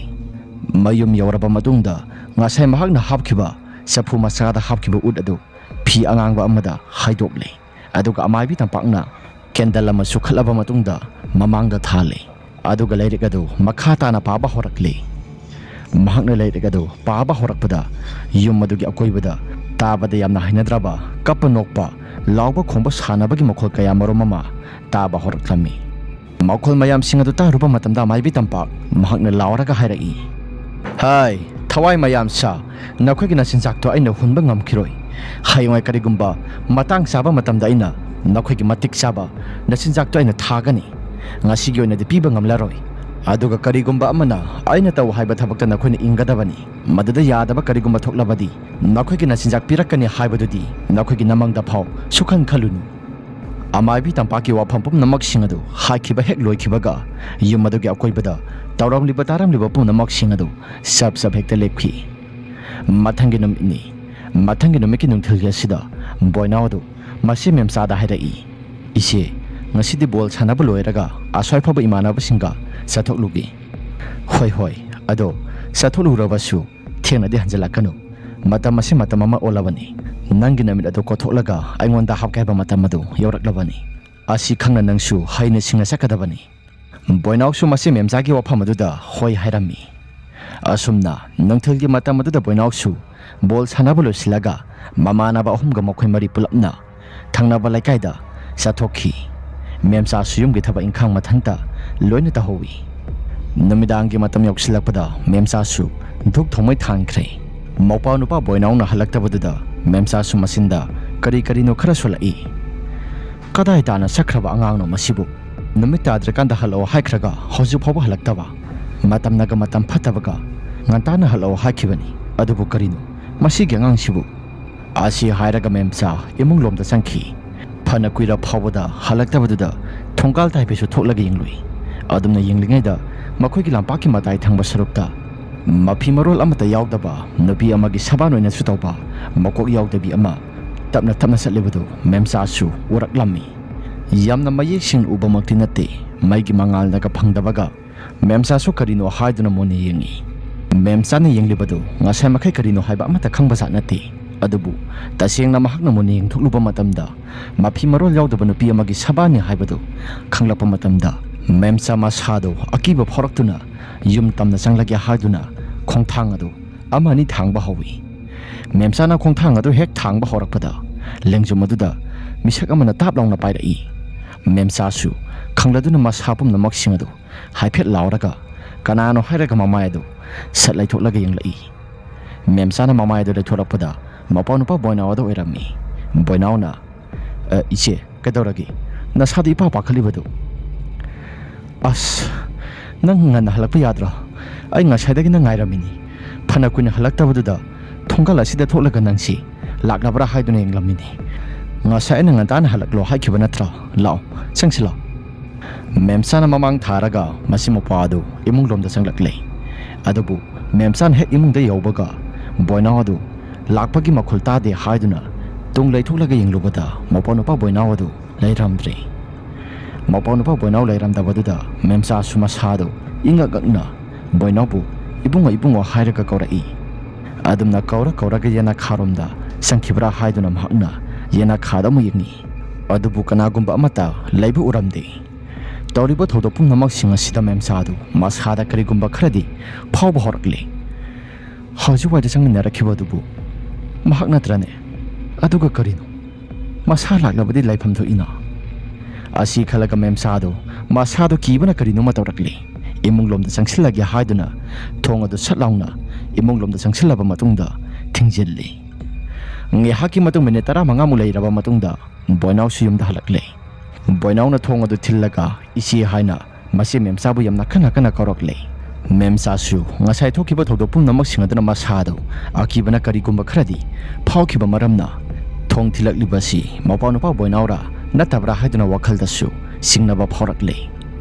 ꯃꯌꯨꯝ ꯌꯧꯔꯕ ꯃꯇꯨꯡꯗ, ꯉꯁꯥꯏ ꯃꯍꯥꯛꯅ ꯍꯥꯞꯈꯤꯕ ꯆꯐꯨ ꯃꯆꯥꯗ ꯍꯥꯞꯈꯤꯕ ꯎꯠ ꯑꯗꯨ ꯐꯤ ꯑꯉꯥꯡꯕ ꯑꯃꯗ ꯍꯥꯏꯗꯣꯛꯂꯦ꯫ ꯑꯗꯨꯒ ꯑꯃꯥꯏꯕꯤ ꯇꯝꯄꯥꯛꯅ ꯀꯦꯟꯗꯜ ꯑꯃ ꯆꯨꯈꯠꯂꯕ ꯃꯇꯨꯡꯗ ꯃꯃꯥꯡꯗ ꯊꯥꯜꯂꯦ꯫ ꯑꯗꯨꯒ ꯂꯥꯏꯔꯤꯛ ꯑꯗꯨ ꯃꯈꯥ ꯇꯥꯅ ꯄꯥꯕ ꯍꯧꯔꯛꯂꯦ꯫ ꯃꯍꯥꯛꯅ ꯂꯥꯏꯔꯤꯛ ꯑꯗꯨ ꯄꯥꯕ ꯍꯧꯔꯛꯄꯗ, ꯌꯨꯝ ꯑꯗꯨꯒꯤ ꯑꯀꯣꯏꯕꯗ ꯇꯥꯕꯗ ꯌꯥꯝꯅ ꯍꯩꯅꯗ꯭ꯔꯕ, ꯀꯞꯄ ꯅꯣꯛꯄ, ꯂꯥꯎꯕ ꯈꯣꯡꯕ ꯁꯥꯟꯅꯕꯒꯤ ꯃꯈꯣꯜ ꯀꯌꯥ ꯃꯔꯨꯝ ꯑꯃ ꯇꯥꯕ ꯍꯧꯔꯛꯂꯝꯃꯤ꯫ ꯃꯈꯣꯜ ꯃꯌꯥꯝꯁꯤꯡ ꯑꯗꯨ ꯇꯥꯔꯨꯕ ꯃꯇꯝꯗ ꯑꯃꯥꯏꯕꯤ ꯇꯝꯄꯥꯛ ꯃꯍꯥꯛꯅ ꯂꯥꯎꯔꯒ ꯍꯥꯏꯔꯛꯏ, "ꯍꯥꯏ, ꯊꯋꯥꯏ ꯃꯌꯥꯝ ꯁꯥ, ꯅꯈꯣꯏꯒꯤ ꯅꯆꯤꯟꯖꯥꯛꯇꯣ ꯑꯩꯅ ꯍꯨꯟꯕ ꯉꯝꯈꯤꯔꯣꯏ꯫ ꯍꯌꯦꯡꯋꯥꯏ ꯀꯔꯤꯒꯨꯝꯕ ꯃꯇꯥꯡ ꯆꯥꯕ ꯃꯇꯝꯗ ꯑꯩꯅ ꯅꯈꯣꯏꯒꯤ ꯃꯇꯤꯛ ꯆꯥꯕ ꯅꯆꯤꯟꯖꯥꯛꯇꯣ ꯑꯩꯅ ꯊꯥꯒꯅꯤ꯫ ꯉꯁꯤꯒꯤ ꯑꯣꯏꯅꯗꯤ ꯄꯤꯕ ꯉꯝꯂꯔꯣꯏ꯫ ꯑꯗꯨꯒ ꯀꯔꯤꯒꯨꯝꯕ ꯑꯃꯅ ꯑꯩꯅ ꯇꯧ ꯍꯥꯏꯕ ꯊꯕꯛꯇ ꯅꯈꯣꯏꯅ ꯏꯟꯒꯗꯕꯅꯤ꯫ ꯃꯗꯨꯗ ꯌꯥꯗꯕ ꯀꯔꯤꯒꯨꯝꯕ ꯊꯣꯛꯂꯕꯗꯤ ꯅꯈꯣꯏꯒꯤ ꯅꯆꯤꯟꯖꯥꯛ ꯄꯤꯔꯛꯀꯅꯤ ꯍꯥꯏꯕꯗꯨꯗꯤ ꯅꯈꯣꯏꯒꯤ ꯅꯃꯪꯗ ꯐꯥꯎ ꯁꯨꯈꯟ ꯈꯜꯂꯨꯅꯨ"꯫ ꯑꯃꯥꯏꯕꯤ ꯇꯝꯄꯥꯛꯀꯤ ꯋꯥꯐꯝ ꯄꯨꯝꯅꯃꯛꯁꯤꯡ ꯑꯗꯨ ꯍꯥꯏꯈꯤꯕ ꯍꯦꯛ ꯂꯣꯏꯈꯤꯕꯒ ꯌꯨꯝ ꯑꯗꯨꯒꯤ ꯑꯀꯣꯏꯕꯗ ꯇꯧꯔꯝꯂꯤꯕ ꯇꯥꯔꯝꯂꯤꯕ ꯄꯨꯝꯅꯃꯛꯁꯤꯡ ꯑꯗꯨ ꯆꯞ ꯆꯞ ꯍꯦꯛꯇ ꯂꯦꯞꯈꯤ꯫ ꯃꯊꯪꯒꯤ ꯅꯨꯃꯤꯠꯅꯤ꯫ ꯃꯊꯪꯒꯤ ꯅꯨꯃꯤꯠꯀꯤ ꯅꯨꯡꯊꯤꯜꯒꯤ ꯑꯁꯤꯗ ꯕꯣꯏꯅꯥꯎ ꯑꯗꯨ ꯃꯁꯤ ꯃꯦꯝꯆꯥꯗ ꯍꯥꯏꯔꯛꯏ, "ꯏꯆꯦ, ꯉꯁꯤꯗꯤ ꯕꯣꯜ ꯁꯥꯟꯅꯕ ꯂꯣꯏꯔꯒ ꯑꯁ꯭ꯋꯥꯏ ꯐꯥꯎꯕ ꯏꯃꯥꯟꯅꯕꯁꯤꯡꯒ ꯆꯠꯊꯣꯛꯂꯨꯒꯦ"꯫ "ꯍꯣꯏ, ꯍꯣꯏ, ꯑꯗꯣ ꯆꯠꯊꯣꯛꯂꯨꯔꯕꯁꯨ ꯊꯦꯡꯅꯗꯤ ꯍꯟꯖꯤꯜꯂꯛꯀꯅꯨ꯫ ꯃꯇꯝ ꯑꯁꯤ ꯃꯇꯝ ꯑꯃ ꯑꯣꯜꯂꯕꯅꯤ꯫ ꯅꯪꯒꯤ ꯅꯨꯃꯤꯠ ꯑꯗꯨ ꯀꯣꯊꯣꯛꯂꯒ ꯑꯩꯉꯣꯟꯗ ꯍꯥꯞꯀꯦ ꯍꯥꯏꯕ ꯃꯇꯝ ꯑꯗꯨ ꯌꯧꯔꯛꯂꯕꯅꯤ꯫ ꯑꯁꯤ ꯈꯪꯅ ꯅꯪꯁꯨ ꯍꯩꯅ ꯁꯤꯡꯅ ꯆꯠꯀꯗꯕꯅꯤ"꯫ ꯕꯣꯏꯅꯥꯎꯁꯨ ꯃꯁꯤ ꯃꯦꯝꯆꯥꯒꯤ ꯋꯥꯐꯝ ꯑꯗꯨꯗ ꯍꯣꯏ ꯍꯥꯏꯔꯝꯃꯤ꯫ ꯑꯁꯨꯝꯅ ꯅꯨꯡꯊꯤꯜꯒꯤ ꯃꯇꯝ ꯑꯗꯨꯗ ꯕꯣꯏꯅꯥꯎꯁꯨ ꯕꯣꯜ ꯁꯥꯟꯅꯕ ꯂꯣꯏꯁꯤꯜꯂꯒ ꯃꯃꯥꯟꯅꯕ ꯑꯍꯨꯝꯒ ꯃꯈꯣꯏ ꯃꯔꯤ ꯄꯨꯂꯞꯅ ꯊꯪꯅꯕ ꯂꯩꯀꯥꯏꯗ ꯆꯠꯊꯣꯛꯈꯤ꯫ ꯃꯦꯝꯆꯥꯁꯨ ꯌꯨꯝꯒꯤ ꯊꯕꯛ ꯏꯪꯈꯥꯡ ꯃꯊꯟꯇ ꯂꯣꯏꯅ ꯇꯧꯍꯧꯏ꯫ ꯅꯨꯃꯤꯗꯥꯡꯒꯤ ꯃꯇꯝ ꯌꯧꯁꯤꯜꯂꯛꯄꯗ ꯃꯦꯝꯆꯥꯁꯨ ꯙꯨꯛ ꯊꯣꯡꯃꯩ ꯊꯥꯟꯈ꯭ꯔꯦ꯫ ꯃꯧꯄꯥ ꯅꯨꯄꯥ ꯕꯣꯏꯅꯥꯎꯅ ꯍꯜꯂꯛꯇꯕꯗꯨꯗ ꯃꯦꯝꯆꯥꯁꯨ ꯃꯆꯤꯟꯗ ꯀꯔꯤ ꯀꯔꯤꯅꯣ ꯈꯔ ꯁꯣꯜꯂꯛꯏ꯫ "ꯀꯗꯥꯏ ꯇꯥꯅ ꯆꯠꯈ꯭ꯔꯕ ꯑꯉꯥꯡꯅꯣ ꯃꯁꯤꯕꯨ? ꯅꯨꯃꯤꯠ ꯇꯥꯗ꯭ꯔꯤꯀꯥꯟꯗ ꯍꯜꯂꯛꯑꯣ ꯍꯥꯏꯈ꯭ꯔꯒ ꯍꯧꯖꯤꯛ ꯐꯥꯎꯕ ꯍꯜꯂꯛꯇꯕ꯫ ꯃꯇꯝꯅꯒ ꯃꯇꯝ ꯐꯠꯇꯕꯒ ꯉꯟꯇꯥꯅ ꯍꯜꯂꯛꯑꯣ ꯍꯥꯏꯈꯤꯕꯅꯤ꯫ ꯑꯗꯨꯕꯨ ꯀꯔꯤꯅꯣ ꯃꯁꯤꯒꯤ ꯑꯉꯥꯡꯁꯤꯕꯨ?" ꯑꯁꯤ ꯍꯥꯏꯔꯒ ꯃꯦꯝꯆꯥ ꯏꯃꯨꯡ ꯂꯣꯝꯗ ꯆꯪꯈꯤ꯫ ꯐꯅ ꯀꯨꯏꯔ ꯐꯥꯎꯕꯗ ꯍꯜꯂꯛꯇꯕꯗꯨꯗ ꯊꯣꯡꯒꯥꯜ ꯇꯥꯏꯐꯩꯁꯨ ꯊꯣꯛꯂꯒ ꯌꯦꯡꯂꯨꯏ꯫ ꯑꯗꯨꯝꯅ ꯌꯦꯡꯂꯤꯉꯩꯗ ꯃꯈꯣꯏꯒꯤ ꯂꯝꯄꯥꯛꯀꯤ ꯃꯇꯥꯏ ꯊꯪꯕ ꯁꯔꯨꯛꯇ ꯃꯐꯤ ꯃꯔꯣꯜ ꯑꯃꯠꯇ ꯌꯥꯎꯗꯕ ꯅꯨꯄꯤ ꯑꯃꯒꯤ ꯁꯕꯥꯟ ꯑꯣꯏꯅꯁꯨ ꯇꯧꯕ ꯃꯀꯣꯛ ꯌꯥꯎꯗꯕꯤ ꯑꯃ ꯇꯞꯅ ꯇꯞꯅ ꯆꯠꯂꯤꯕꯗꯨ ꯃꯦꯝꯆꯥꯁꯨ ꯎꯔꯛꯂꯝꯃꯤ꯫ ꯌꯥꯝꯅ ꯃꯌꯦꯛ ꯁꯦꯡꯅ ꯎꯕꯃꯛꯇꯤ ꯅꯠꯇꯦ, ꯃꯩꯒꯤ ꯃꯉꯥꯜꯅꯒ ꯐꯪꯗꯕꯒ ꯃꯦꯝꯆꯥꯁꯨ ꯀꯔꯤꯅꯣ ꯍꯥꯏꯗꯨꯅ ꯃꯨꯟꯅ ꯌꯦꯡꯉꯤ꯫ ꯃꯦꯝꯆꯥꯅ ꯌꯦꯡꯂꯤꯕꯗꯨ ꯉꯁꯥꯏ ꯃꯈꯩ ꯀꯔꯤꯅꯣ ꯍꯥꯏꯕ ꯑꯃꯠꯇ ꯈꯪꯕꯖꯥꯠ ꯅꯠꯇꯦ꯫ ꯑꯗꯨꯕꯨ ꯇꯁꯦꯡꯅ ꯃꯍꯥꯛꯅ ꯃꯨꯟꯅ ꯌꯦꯡꯊꯣꯛꯂꯨꯕ ꯃꯇꯝꯗ ꯃꯐꯤ ꯃꯔꯣꯜ ꯌꯥꯎꯗꯕ ꯅꯨꯄꯤ ꯑꯃꯒꯤ ꯁꯕꯥꯟꯅꯤ ꯍꯥꯏꯕꯗꯨ ꯈꯪꯂꯛꯄ ꯃꯇꯝꯗ ꯃꯦꯝꯆꯥ ꯃꯁꯥꯗꯨ ꯑꯀꯤꯕ ꯐꯥꯎꯔꯛꯇꯨꯅ ꯌꯨꯝ ꯇꯝꯅ ꯆꯪꯂꯒꯦ ꯍꯥꯏꯗꯨꯅ ꯈꯣꯡꯊꯥꯡ ꯑꯗꯨ ꯑꯃ ꯑꯅꯤ ꯊꯥꯡꯕ ꯍꯧꯏ꯫ ꯃꯦꯝꯆꯥꯅ ꯈꯣꯡꯊꯥꯡ ꯑꯗꯨ ꯍꯦꯛ ꯊꯥꯡꯕ ꯍꯧꯔꯛꯄꯗ, ꯂꯦꯡꯖꯨꯝ ꯑꯗꯨꯗ ꯃꯤꯁꯛ ꯑꯃꯅ ꯇꯥꯞ ꯂꯥꯎꯅ ꯄꯥꯏꯔꯛꯏ꯫ ꯃꯦꯝꯆꯥꯁꯨ ꯈꯪꯂꯗꯨꯅ ꯃꯁꯥ ꯄꯨꯝꯅꯃꯛꯁꯤꯡ ꯑꯗꯨ ꯍꯥꯏꯐꯦꯠ ꯂꯥꯎꯔꯒ, ꯀꯅꯥꯅꯣ ꯍꯥꯏꯔꯒ ꯃꯃꯥꯏ ꯑꯗꯨ ꯁꯠ ꯂꯩꯊꯣꯛꯂꯒ ꯌꯦꯡꯂꯛꯏ꯫ ꯃꯦꯝꯆꯥꯅ ꯃꯃꯥꯏ ꯑꯗꯨ ꯂꯩꯊꯣꯔꯛꯄꯗ, ꯃꯄꯥ ꯅꯨꯄꯥ ꯕꯣꯏꯅꯥꯎ ꯑꯗꯨ ꯑꯣꯏꯔꯝꯃꯤ꯫ ꯕꯣꯏꯅꯥꯎꯅ, "ꯑ, ꯏꯆꯦ, ꯀꯩꯗꯧꯔꯒꯦ? ꯅꯁꯥꯗꯨ ꯏꯄꯥ ꯄꯥꯈꯠꯂꯤꯕꯗꯨ?" "ꯑꯁ, ꯅꯪ ꯉꯟꯅ ꯍꯜꯂꯛꯄ ꯌꯥꯗ꯭ꯔꯣ? ꯑꯩ ꯉꯁꯥꯏꯗꯒꯤ ꯅꯪ ꯉꯥꯏꯔꯝꯃꯤꯅꯤ꯫ ꯐꯅ ꯀꯨꯏꯅ ꯍꯜꯂꯛꯇꯕꯗꯨꯗ ꯊꯣꯡꯒꯥꯜ ꯑꯁꯤꯗ ꯊꯣꯛꯂꯒ ꯅꯪꯁꯤ ꯂꯥꯛꯂꯕ꯭ꯔꯥ ꯍꯥꯏꯗꯨꯅ ꯌꯦꯡꯂꯝꯃꯤꯅꯤ꯫ ꯉꯁꯥꯏ ꯑꯩꯅ ꯉꯟꯇꯥꯅ ꯍꯜꯂꯛꯂꯣ ꯍꯥꯏꯈꯤꯕ ꯅꯠꯇ꯭ꯔꯣ? ꯂꯥꯛꯑꯣ, ꯆꯪꯁꯤꯜꯂꯣ꯫" ꯃꯦꯝꯆꯥꯅ ꯃꯃꯥꯡ ꯊꯥꯔꯒ ꯃꯁꯤ ꯃꯧꯄ꯭ꯋꯥ ꯑꯗꯨ ꯏꯃꯨꯡ ꯂꯣꯝꯗ ꯆꯪꯂꯛꯂꯦ꯫ ꯑꯗꯨꯕꯨ ꯃꯦꯝꯆꯥꯅ ꯍꯦꯛ ꯏꯃꯨꯡꯗ ꯌꯧꯕꯒ, ꯕꯣꯏꯅꯥꯎ ꯑꯗꯨ ꯂꯥꯛꯄꯒꯤ ꯃꯈꯣꯜ ꯇꯥꯗꯦ ꯍꯥꯏꯗꯨꯅ ꯇꯨꯡ ꯂꯩꯊꯣꯛꯂꯒ ꯌꯦꯡꯂꯨꯕꯗ, ꯃꯧꯄ꯭ꯋꯥ ꯅꯨꯄꯥ ꯕꯣꯏꯅꯥꯎ ꯑꯗꯨ ꯂꯩꯔꯝꯗ꯭ꯔꯦ꯫ ꯃꯧꯄ꯭ꯋꯥ ꯅꯨꯄꯥ ꯕꯣꯏꯅꯥꯎ ꯂꯩꯔꯝꯗꯕꯗꯨꯗ ꯃꯦꯝꯆꯥꯁꯨ ꯃꯁꯥꯗꯨ ꯏꯉꯛ ꯉꯛꯅ ꯕꯣꯏꯅꯥꯎꯕꯨ "ꯏꯕꯨꯡꯉꯣ, ꯏꯕꯨꯡꯉꯣ" ꯍꯥꯏꯔꯒ ꯀꯧꯔꯛꯏ꯫ ꯑꯗꯨꯝꯅ ꯀꯧꯔ ꯀꯧꯔꯒ ꯌꯦꯅꯈꯥꯔꯣꯝꯗ ꯆꯪꯈꯤꯕ꯭ꯔꯥ ꯍꯥꯏꯗꯨꯅ ꯃꯍꯥꯛꯅ ꯌꯦꯅꯈꯥꯗ ꯑꯃꯨꯛ ꯌꯦꯡꯉꯤ꯫ ꯑꯗꯨꯕꯨ ꯀꯅꯥꯒꯨꯝꯕ ꯑꯃꯠꯇ ꯂꯩꯕ ꯎꯔꯝꯗꯦ꯫ ꯇꯧꯔꯤꯕ ꯊꯧꯗꯣꯛ ꯄꯨꯝꯅꯃꯛꯁꯤꯡ ꯑꯁꯤꯗ ꯃꯦꯝꯆꯥꯗꯨ ꯃꯁꯥꯗ ꯀꯔꯤꯒꯨꯝꯕ ꯈꯔꯗꯤ ꯐꯥꯎꯕ ꯍꯧꯔꯛꯂꯦ꯫ ꯍꯧꯖꯤꯛꯋꯥꯏꯗ ꯆꯪꯃꯤꯟꯅꯔꯛꯈꯤꯕ ꯑꯗꯨꯕꯨ ꯃꯍꯥꯛ ꯅꯠꯇ꯭ꯔꯅꯦ? ꯑꯗꯨꯒ ꯀꯔꯤꯅꯣ? ꯃꯁꯥ ꯂꯥꯛꯂꯕꯗꯤ ꯂꯩꯐꯝ ꯊꯣꯛꯏꯅ꯫ ꯑꯁꯤ ꯈꯜꯂꯒ ꯃꯦꯝꯆꯥꯗꯨ ꯃꯁꯥꯗꯨ ꯀꯤꯕꯅ ꯀꯔꯤꯅꯣꯃ ꯇꯧꯔꯛꯂꯦ꯫ ꯏꯃꯨꯡ ꯂꯣꯝꯗ ꯆꯪꯁꯤꯜꯂꯒꯦ ꯍꯥꯏꯗꯨꯅ ꯊꯣꯡ ꯑꯗꯨ ꯁꯠ ꯂꯥꯎꯅ ꯏꯃꯨꯡ ꯂꯣꯝꯗ ꯆꯪꯁꯤꯜꯂꯕ ꯃꯇꯨꯡꯗ ꯊꯤꯡꯖꯤꯜꯂꯤ꯫ ꯉꯥꯏꯍꯥꯛꯀꯤ ꯃꯇꯨꯡ, ꯃꯤꯅꯤꯠ ꯇꯔꯥꯃꯉꯥꯃꯨꯛ ꯂꯩꯔꯕ ꯃꯇꯨꯡꯗ, ꯕꯣꯏꯅꯥꯎꯁꯨ ꯌꯨꯝꯗ ꯍꯜꯂꯛꯂꯦ꯫ ꯕꯣꯏꯅꯥꯎꯅ ꯊꯣꯡ ꯑꯗꯨ ꯊꯤꯜꯂꯒ "ꯏꯆꯦ" ꯍꯥꯏꯅ ꯃꯁꯤ ꯃꯦꯝꯆꯥꯕꯨ ꯌꯥꯝꯅ ꯀꯟꯅ ꯀꯟꯅ ꯀꯧꯔꯛꯂꯦ꯫ ꯃꯦꯝꯆꯥꯁꯨ ꯉꯁꯥꯏ ꯊꯣꯛꯈꯤꯕ ꯊꯧꯗꯣꯛ ꯄꯨꯝꯅꯃꯛꯁꯤꯡ ꯑꯗꯨꯅ ꯃꯁꯥꯗꯨ ꯑꯀꯤꯕꯅ ꯀꯔꯤꯒꯨꯝꯕ ꯈꯔꯗꯤ ꯐꯥꯎꯈꯤꯕ ꯃꯔꯝꯅ, ꯊꯣꯡ ꯊꯤꯜꯂꯛꯂꯤꯕ ꯑꯁꯤ ꯃꯧꯄ꯭ꯋꯥ ꯅꯨꯄꯥ ꯕꯣꯏꯅꯥꯎꯔ ꯅꯠꯇꯕ꯭ꯔꯥ ꯍꯥꯏꯗꯨꯅ ꯋꯥꯈꯜꯗꯁꯨ ꯆꯤꯡꯅꯕ ꯐꯥꯎꯔꯛꯂꯦ꯫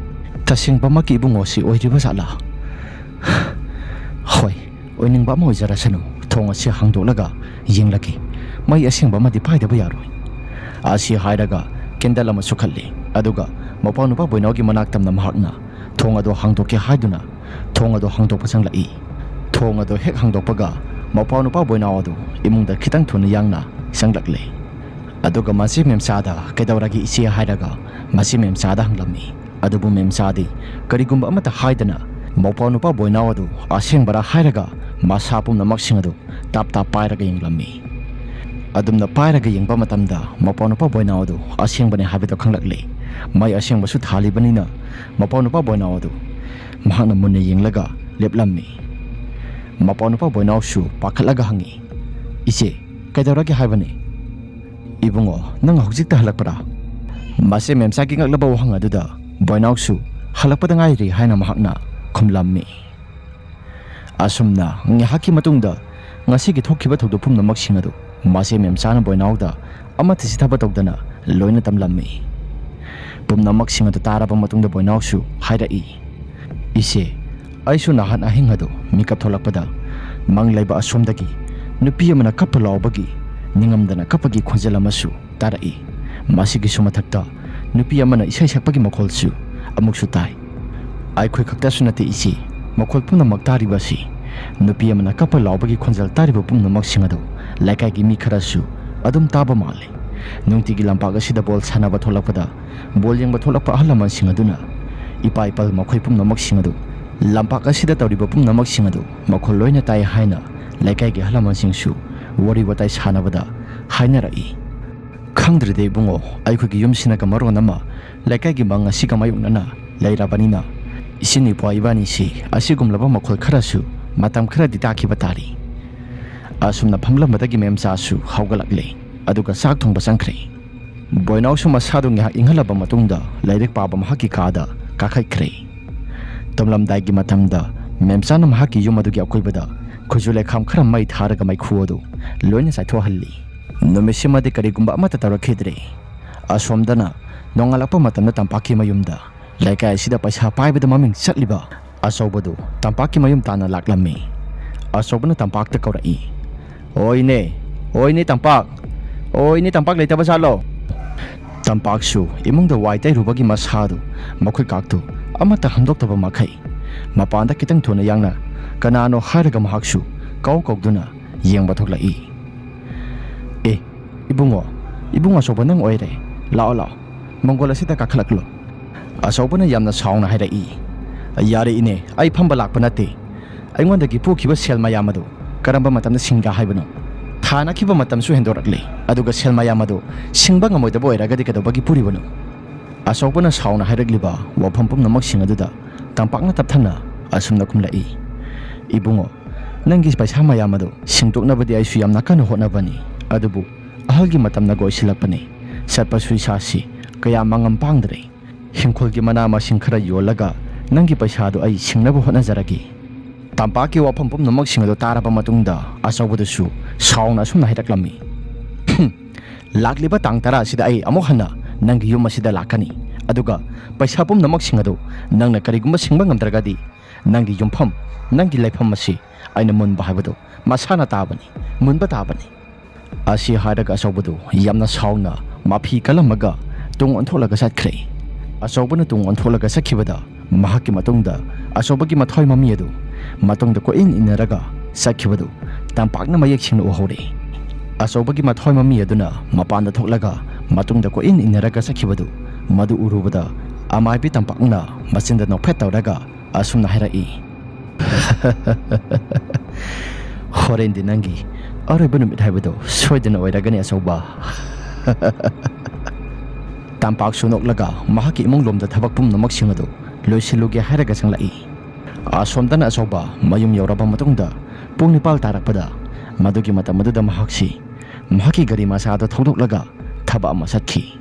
"ꯇꯁꯦꯡꯕꯃꯛꯀꯤ ꯏꯕꯨꯡꯉꯣꯁꯤ ꯑꯣꯏꯔꯤꯕ ꯖꯥꯠꯂꯥ? ꯍꯣꯏ, ꯑꯣꯏꯅꯤꯡꯕ ꯑꯃ ꯑꯣꯏꯖꯔꯁꯅꯨ, ꯊꯣꯡ ꯑꯁꯤ ꯍꯥꯡꯗꯣꯛꯂꯒ ꯌꯦꯡꯂꯒꯦ꯫ ꯃꯩ ꯑꯁꯦꯡꯕ ꯑꯃꯗꯤ ꯄꯥꯏꯗꯕ ꯌꯥꯔꯣꯏ꯫" ꯑꯁꯤ ꯍꯥꯏꯔꯒ ꯀꯦꯟꯗꯜ ꯑꯃ ꯁꯨꯈꯠꯂꯤ꯫ ꯑꯗꯨꯒ ꯃꯧꯄ꯭ꯋꯥ ꯅꯨꯄꯥ ꯕꯣꯏꯅꯥꯎꯒꯤ ꯃꯅꯥꯛ ꯇꯝꯅ ꯃꯍꯥꯛꯅ ꯊꯣꯡ ꯑꯗꯨ ꯍꯥꯡꯗꯣꯛꯀꯦ ꯍꯥꯏꯗꯨꯅ ꯊꯣꯡ ꯑꯗꯨ ꯍꯥꯡꯗꯣꯛꯄ ꯆꯪꯂꯛꯏ꯫ ꯊꯣꯡ ꯑꯗꯨ ꯍꯦꯛ ꯍꯥꯡꯗꯣꯛꯄꯒ, ꯃꯧꯄ꯭ꯋꯥ ꯅꯨꯄꯥ ꯕꯣꯏꯅꯥꯎ ꯑꯗꯨ ꯏꯃꯨꯡꯗ ꯈꯤꯇꯪ ꯊꯨꯅ ꯌꯥꯡꯅ ꯆꯪꯂꯛꯂꯦ꯫ ꯑꯗꯨꯒ ꯃꯁꯤ ꯃꯦꯝꯆꯥꯗ, "ꯀꯩꯗꯧꯔꯒꯦ ꯏꯆꯦ?" ꯍꯥꯏꯔꯒ ꯃꯁꯤ ꯃꯦꯝꯆꯥꯗ ꯍꯪꯂꯝꯃꯤ꯫ ꯑꯗꯨꯕꯨ ꯃꯦꯝꯆꯥꯗꯤ ꯀꯔꯤꯒꯨꯝꯕ ꯑꯃꯠꯇ ꯍꯥꯏꯗꯅ, ꯃꯧꯄ꯭ꯋꯥ ꯅꯨꯄꯥ ꯕꯣꯏꯅꯥꯎ ꯑꯗꯨ ꯑꯁꯦꯡꯕꯔꯥ ꯍꯥꯏꯔꯒ ꯃꯁꯥ ꯄꯨꯝꯅꯃꯛꯁꯤꯡ ꯑꯗꯨ ꯇꯥꯞ ꯇꯥꯞ ꯄꯥꯏꯔꯒ ꯌꯦꯡꯂꯝꯃꯤ꯫ ꯑꯗꯨꯝꯅ ꯄꯥꯏꯔꯒ ꯌꯦꯡꯕ ꯃꯇꯝꯗ ꯃꯄꯥꯎ ꯅꯨꯄꯥ ꯕꯣꯏꯅꯥꯎ ꯑꯗꯨ ꯑꯁꯦꯡꯕꯅꯤ ꯍꯥꯏꯕꯗꯨ ꯈꯪꯂꯛꯂꯦ꯫ ꯃꯩ ꯑꯁꯦꯡꯕꯁꯨ ꯊꯥꯜꯂꯤꯕꯅꯤꯅ ꯃꯄꯥꯎ ꯅꯨꯄꯥ ꯕꯣꯏꯅꯥꯎ ꯑꯗꯨ ꯃꯍꯥꯛꯅ ꯃꯨꯟꯅ ꯌꯦꯡꯂꯒ ꯂꯦꯞꯂꯝꯃꯤ꯫ ꯃꯄꯥꯎ ꯅꯨꯄꯥ ꯕꯣꯏꯅꯥꯎꯁꯨ ꯄꯥꯈꯠꯂꯒ ꯍꯪꯉꯤ, "ꯏꯆꯦ, ꯀꯩꯗꯧꯔꯒꯦ ꯍꯥꯏꯕꯅꯤ?" "ꯏꯕꯨꯡꯉꯣ, ꯅꯪ ꯍꯧꯖꯤꯛꯇ ꯍꯜꯂꯛꯄ꯭ꯔꯥ?" ꯃꯆꯦ ꯃꯦꯝꯆꯥꯒꯤ ꯉꯛꯂꯕ ꯋꯥꯍꯪ ꯑꯗꯨꯗ ꯕꯣꯏꯅꯥꯎꯁꯨ "ꯍꯜꯂꯛꯄꯗ ꯉꯥꯏꯔꯤ" ꯍꯥꯏꯅ ꯃꯍꯥꯛꯅ ꯈꯨꯝꯂꯝꯃꯤ꯫ ꯑꯁꯨꯝꯅ ꯉꯥꯏꯍꯥꯛꯀꯤ ꯃꯇꯨꯡꯗ ꯉꯁꯤꯒꯤ ꯊꯣꯛꯈꯤꯕ ꯊꯧꯗꯣꯛ ꯄꯨꯝꯅꯃꯛꯁꯤꯡ ꯑꯗꯨ ꯃꯆꯦ ꯃꯦꯝꯆꯥꯅ ꯕꯣꯏꯅꯥꯎꯗ ꯑꯃꯠꯇ ꯆꯤꯊꯕ ꯇꯧꯗꯅ ꯂꯣꯏꯅ ꯇꯝꯂꯝꯃꯤ꯫ ꯄꯨꯝꯅꯃꯛꯁꯤꯡ ꯑꯗꯨ ꯇꯥꯔꯕ ꯃꯇꯨꯡꯗ ꯕꯣꯏꯅꯥꯎꯁꯨ ꯍꯥꯏꯔꯛꯏ, "ꯏꯆꯦ, ꯑꯩꯁꯨ ꯅꯍꯥꯟ ꯑꯍꯤꯡ ꯑꯗꯨ ꯃꯤꯀꯞ ꯊꯣꯛꯂꯛꯄꯗ ꯃꯪ ꯂꯩꯕ ꯑꯁꯣꯝꯗꯒꯤ ꯅꯨꯄꯤ ꯑꯃꯅ ꯀꯞꯄ ꯂꯥꯎꯕꯒꯤ, ꯅꯤꯡꯉꯝꯗꯅ ꯀꯞꯄꯒꯤ ꯈꯣꯟꯖꯦꯜ ꯑꯃꯁꯨ ꯇꯥꯔꯛꯏ꯫ ꯃꯁꯤꯒꯤꯁꯨ ꯃꯊꯛꯇ ꯅꯨꯄꯤ ꯑꯃꯅ ꯏꯁꯩ ꯁꯛꯄꯒꯤ ꯃꯈꯣꯜꯁꯨ ꯑꯃꯨꯛꯁꯨ ꯇꯥꯏ꯫ ꯑꯩꯈꯣꯏ ꯈꯛꯇꯁꯨ ꯅꯠꯇꯦ ꯏꯆꯦ, ꯃꯈꯣꯜ ꯄꯨꯝꯅꯃꯛ ꯇꯥꯔꯤꯕ ꯑꯁꯤ ꯅꯨꯄꯤ ꯑꯃꯅ ꯀꯞꯄ ꯂꯥꯎꯕꯒꯤ ꯈꯣꯟꯖꯦꯜ ꯇꯥꯔꯤꯕ ꯄꯨꯝꯅꯃꯛꯁꯤꯡ ꯑꯗꯨ ꯂꯩꯀꯥꯏꯒꯤ ꯃꯤ ꯈꯔꯁꯨ ꯑꯗꯨꯝ ꯇꯥꯕ ꯃꯥꯜꯂꯤ꯫ ꯅꯨꯡꯇꯤꯒꯤ ꯂꯝꯄꯥꯛ ꯑꯁꯤꯗ ꯕꯣꯜ ꯁꯥꯟꯅꯕ ꯊꯣꯛꯂꯛꯄꯗ ꯕꯣꯜ ꯌꯦꯡꯕ ꯊꯣꯛꯂꯛꯄ ꯑꯍꯜ ꯂꯃꯟꯁꯤꯡ ꯑꯗꯨꯅ ꯏꯄꯥ ꯏꯄꯜ ꯃꯈꯣꯏ ꯄꯨꯝꯅꯃꯛꯁꯤꯡ ꯑꯗꯨ, ꯂꯝꯄꯥꯛ ꯑꯁꯤꯗ ꯇꯧꯔꯤꯕ ꯄꯨꯝꯅꯃꯛꯁꯤꯡ ꯑꯗꯨ ꯃꯈꯣꯜ ꯂꯣꯏꯅ ꯇꯥꯏ" ꯍꯥꯏꯅ ꯂꯩꯀꯥꯏꯒꯤ ꯑꯍꯜ ꯂꯃꯟꯁꯤꯡꯁꯨ ꯋꯥꯔꯤ ꯋꯥꯇꯥꯏ ꯁꯥꯟꯅꯕꯗ ꯍꯥꯏꯅꯔꯛꯏ꯫ "ꯈꯪꯗ꯭ꯔꯦꯗ ꯏꯕꯨꯡꯉꯣ, ꯑꯩꯈꯣꯏꯒꯤ ꯌꯨꯝꯁꯤꯅꯒ ꯃꯔꯣꯟ ꯑꯃ ꯂꯩꯀꯥꯏꯒꯤ ꯃꯪ ꯑꯁꯤꯒ ꯃꯥꯌꯣꯛꯅꯅ ꯂꯩꯔꯕꯅꯤꯅ, ꯏꯆꯤꯟ ꯏꯄ꯭ꯋꯥ ꯏꯕꯥꯅꯤꯁꯤ ꯑꯁꯤꯒꯨꯝꯂꯕ ꯃꯈꯣꯜ ꯈꯔꯁꯨ ꯃꯇꯝ ꯈꯔꯗꯤ ꯇꯥꯈꯤꯕ ꯇꯥꯔꯤ꯫" ꯑꯁꯨꯝꯅ ꯐꯝꯂꯝꯕꯗꯒꯤ ꯃꯦꯝꯆꯥꯁꯨ ꯍꯧꯒꯠꯂꯛꯂꯦ, ꯑꯗꯨꯒ ꯆꯥꯛ ꯊꯣꯡꯕ ꯆꯪꯈ꯭ꯔꯦ꯫ ꯕꯣꯏꯅꯥꯎꯁꯨ ꯃꯁꯥꯗꯨ ꯉꯥꯏꯍꯥꯛ ꯏꯪꯍꯜꯂꯕ ꯃꯇꯨꯡꯗ ꯂꯥꯏꯔꯤꯛ ꯄꯥꯕ ꯃꯍꯥꯛꯀꯤ ꯀꯥꯗ ꯀꯥꯈꯠꯈ꯭ꯔꯦ꯫ ꯇꯨꯝꯂꯝꯗꯥꯏꯒꯤ ꯃꯇꯝꯗ ꯃꯦꯝꯆꯥꯅ ꯃꯍꯥꯛꯀꯤ ꯌꯨꯝ ꯑꯗꯨꯒꯤ ꯑꯀꯣꯏꯕꯗ ꯈꯨꯖꯨ ꯂꯩꯈꯥꯝ ꯈꯔ ꯃꯩ ꯊꯥꯔꯒ ꯃꯩꯈꯨ ꯑꯗꯨ ꯂꯣꯏꯅ ꯆꯥꯏꯊꯣꯛꯍꯜꯂꯤ꯫ ꯅꯨꯃꯤꯠꯁꯤꯃꯗꯤ ꯀꯔꯤꯒꯨꯝꯕ ꯑꯃꯠꯇ ꯇꯧꯔꯛꯈꯤꯗ꯭ꯔꯦ꯫ ꯑꯁꯣꯝꯗꯅ ꯅꯣꯡꯉꯥꯜꯂꯛꯄ ꯃꯇꯝꯗ ꯇꯝꯄꯥꯛꯀꯤ ꯃꯌꯨꯝꯗ ꯂꯩꯀꯥꯏ ꯑꯁꯤꯗ ꯄꯩꯁꯥ ꯄꯥꯏꯕꯗ ꯃꯃꯤꯡ ꯆꯠꯂꯤꯕ ꯑꯆꯧꯕꯗꯨ ꯇꯝꯄꯥꯛꯀꯤ ꯃꯌꯨꯝ ꯇꯥꯟꯅ ꯂꯥꯛꯂꯝꯃꯤ꯫ ꯑꯆꯧꯕꯅ ꯇꯝꯄꯥꯛꯇ ꯀꯧꯔꯛꯏ, "ꯑꯣꯏꯅꯦ, ꯑꯣꯏꯅꯦ ꯇꯝꯄꯥꯛ, ꯑꯣꯏꯅꯦ ꯇꯝꯄꯥꯛ ꯂꯩꯇꯕ ꯖꯥꯠꯂꯣ?" ꯇꯝꯄꯥꯛꯁꯨ ꯏꯃꯨꯡꯗ ꯋꯥꯏ ꯇꯩꯔꯨꯕꯒꯤ ꯃꯁꯥꯗꯨ ꯃꯈꯨꯠ ꯀꯥꯛꯇꯨ ꯑꯃꯠꯇ ꯍꯟꯗꯣꯛꯇꯕ ꯃꯈꯩ ꯃꯄꯥꯟꯗ ꯈꯤꯇꯪ ꯊꯨꯅ ꯌꯥꯡꯅ ꯀꯅꯥꯅꯣ ꯍꯥꯏꯔꯒ ꯃꯍꯥꯛꯁꯨ ꯀꯧ ꯀꯧꯗꯨꯅ ꯌꯦꯡꯕ ꯊꯣꯛꯂꯛꯏ꯫ "ꯑꯦ, ꯏꯕꯨꯡꯉꯣ, ꯏꯕꯨꯡ ꯑꯆꯧꯕ ꯅꯪ ꯑꯣꯏꯔꯦ꯫ ꯂꯥꯛꯑꯣ, ꯂꯥꯛꯑꯣ, ꯃꯪꯒꯣꯜ ꯑꯁꯤꯗ ꯀꯥꯈꯠꯂꯛꯂꯣ꯫" ꯑꯆꯧꯕꯅ ꯌꯥꯝꯅ ꯁꯥꯎꯅ ꯍꯥꯏꯔꯛꯏ, "ꯌꯥꯔꯦ ꯏꯅꯦ, ꯑꯩ ꯐꯝꯕ ꯂꯥꯛꯄ ꯅꯠꯇꯦ꯫ ꯑꯩꯉꯣꯟꯗꯒꯤ ꯄꯨꯈꯤꯕ ꯁꯦꯜ ꯃꯌꯥꯝ ꯑꯗꯨ ꯀꯔꯝꯕ ꯃꯇꯝꯗ ꯁꯤꯡꯒꯦ ꯍꯥꯏꯕꯅꯣ? ꯊꯥ ꯅꯛꯈꯤꯕ ꯃꯇꯝꯁꯨ ꯍꯦꯟꯗꯣꯔꯛꯂꯦ, ꯑꯗꯨꯒ ꯁꯦꯜ ꯃꯌꯥꯝ ꯑꯗꯨ ꯁꯤꯡꯕ ꯉꯝꯃꯣꯏꯗꯕ ꯑꯣꯏꯔꯒꯗꯤ ꯀꯩꯗꯧꯕꯒꯤ ꯄꯨꯔꯤꯕꯅꯣ?" ꯑꯆꯧꯕꯅ ꯁꯥꯎꯅ ꯍꯥꯏꯔꯛꯂꯤꯕ ꯋꯥꯐꯝ ꯄꯨꯝꯅꯃꯛꯁꯤꯡ ꯑꯗꯨꯗ ꯇꯝꯄꯥꯛꯅ ꯇꯞꯊꯅ ꯑꯁꯨꯝꯅ ꯈꯨꯝꯂꯛꯏ, "ꯏꯕꯨꯡꯉꯣ, ꯅꯪꯒꯤ ꯄꯩꯁꯥ ꯃꯌꯥꯝ ꯑꯗꯨ ꯁꯤꯡꯗꯣꯛꯅꯕꯗꯤ ꯑꯩꯁꯨ ꯌꯥꯝꯅ ꯀꯟꯅ ꯍꯣꯠꯅꯕꯅꯤ, ꯑꯗꯨꯕꯨ ꯑꯍꯜꯒꯤ ꯃꯇꯝꯅ ꯂꯣꯏꯁꯤꯜꯂꯛꯄꯅꯤ꯫ ꯆꯠꯄꯁꯨ ꯏꯁꯥꯁꯤ ꯀꯌꯥ ꯃꯉꯝ ꯄꯥꯡꯗ꯭ꯔꯦ꯫ ꯍꯤꯡꯈꯣꯜꯒꯤ ꯃꯅꯥ ꯃꯁꯤꯡ ꯈꯔ ꯌꯣꯜꯂꯒ ꯅꯪꯒꯤ ꯄꯩꯁꯥꯗꯨ ꯑꯩ ꯁꯤꯡꯅꯕ ꯍꯣꯠꯅꯖꯔꯒꯦ꯫" ꯇꯝꯄꯥꯛꯀꯤ ꯋꯥꯐꯝ ꯄꯨꯝꯅꯃꯛꯁꯤꯡ ꯑꯗꯨ ꯇꯥꯔꯕ ꯃꯇꯨꯡꯗ ꯑꯆꯧꯕꯗꯨꯁꯨ ꯁꯥꯎꯅ ꯑꯁꯨꯝꯅ ꯍꯥꯏꯔꯛꯂꯝꯃꯤ, "ꯍꯨꯝ, ꯂꯥꯛꯂꯤꯕ ꯇꯥꯡ ꯇꯔꯥ ꯑꯁꯤꯗ ꯑꯩ ꯑꯃꯨꯛ ꯍꯟꯅ ꯅꯪꯒꯤ ꯌꯨꯝ ꯑꯁꯤꯗ ꯂꯥꯛꯀꯅꯤ, ꯑꯗꯨꯒ ꯄꯩꯁꯥ ꯄꯨꯝꯅꯃꯛꯁꯤꯡ ꯑꯗꯨ ꯅꯪꯅ ꯀꯔꯤꯒꯨꯝꯕ ꯁꯤꯡꯕ ꯉꯝꯗ꯭ꯔꯒꯗꯤ ꯅꯪꯒꯤ ꯌꯨꯝꯐꯝ, ꯅꯪꯒꯤ ꯂꯩꯐꯝ ꯑꯁꯤ ꯑꯩꯅ ꯃꯨꯟꯕ ꯍꯥꯏꯕꯗꯨ ꯃꯁꯥꯅ ꯇꯥꯕꯅꯤ, ꯃꯨꯟꯕ ꯇꯥꯕꯅꯤ꯫" ꯑꯁꯤ ꯍꯥꯏꯔꯒ ꯑꯆꯧꯕꯗꯨ ꯌꯥꯝꯅ ꯁꯥꯎꯅ ꯃꯐꯤ ꯀꯜꯂꯝꯃꯒ ꯇꯨꯡ ꯑꯣꯟꯊꯣꯛꯂꯒ ꯆꯠꯈ꯭ꯔꯦ꯫ ꯑꯆꯧꯕꯅ ꯇꯨꯡ ꯑꯣꯟꯊꯣꯛꯂꯒ ꯆꯠꯈꯤꯕꯗ ꯃꯍꯥꯛꯀꯤ ꯃꯇꯨꯡꯗ ꯑꯆꯧꯕꯒꯤ ꯃꯊ꯭ꯋꯥꯏ ꯃꯃꯤ ꯑꯗꯨ ꯃꯇꯨꯡꯗ ꯀꯣꯏꯏꯟ ꯏꯟꯅꯔꯒ ꯆꯠꯈꯤꯕꯗꯨ ꯇꯝꯄꯥꯛꯅ ꯃꯌꯦꯛ ꯁꯦꯡꯅ ꯎꯍꯧꯔꯦ꯫ ꯑꯆꯧꯕꯒꯤ ꯃꯊ꯭ꯋꯥꯏ ꯃꯃꯤ ꯑꯗꯨꯅ ꯃꯄꯥꯟꯗ ꯊꯣꯛꯂꯒ ꯃꯇꯨꯡꯗ ꯀꯣꯏꯏꯟ ꯏꯟꯅꯔꯒ ꯆꯠꯈꯤꯕꯗꯨ ꯃꯗꯨ ꯎꯔꯨꯕꯗ ꯑꯃꯥꯏꯕꯤ ꯇꯝꯄꯥꯛꯅ ꯃꯆꯤꯟꯗ ꯅꯣꯛꯐꯦꯠ ꯇꯧꯔꯒ ꯑꯁꯨꯝꯅ ꯍꯥꯏꯔꯛꯏ, "ꯍꯣꯔꯦꯟꯗꯤ ꯅꯪꯒꯤ ꯑꯔꯣꯏꯕ ꯅꯨꯃꯤꯠ ꯍꯥꯏꯕꯗꯨ ꯁꯣꯏꯗꯅ ꯑꯣꯏꯔꯒꯅꯤ, ꯑꯆꯧꯕ꯫" ꯇꯝꯄꯥꯛꯁꯨ ꯅꯣꯛꯂꯒ ꯃꯍꯥꯛꯀꯤ ꯏꯃꯨꯡ ꯂꯣꯝꯗ ꯊꯕꯛ ꯄꯨꯝꯅꯃꯛꯁꯤꯡ ꯑꯗꯨ ꯂꯣꯏꯁꯤꯜꯂꯨꯒꯦ ꯍꯥꯏꯔꯒ ꯆꯪꯂꯛꯏ꯫ ꯑꯁꯣꯝꯗꯅ ꯑꯆꯧꯕ ꯃꯌꯨꯝ ꯌꯧꯔꯕ ꯃꯇꯨꯡꯗ ꯄꯨꯡ ꯅꯤꯄꯥꯜ ꯇꯥꯔꯛꯄꯗ, ꯃꯗꯨꯒꯤ ꯃꯇꯝ ꯑꯗꯨꯗ ꯃꯍꯥꯛꯁꯤ ꯃꯍꯥꯛꯀꯤ ꯒꯥꯔꯤ ꯃꯆꯥ ꯑꯗꯨ ꯊꯧꯗꯣꯛꯂꯒ ꯊꯕꯛ ꯑꯃ ꯆꯠꯈꯤ꯫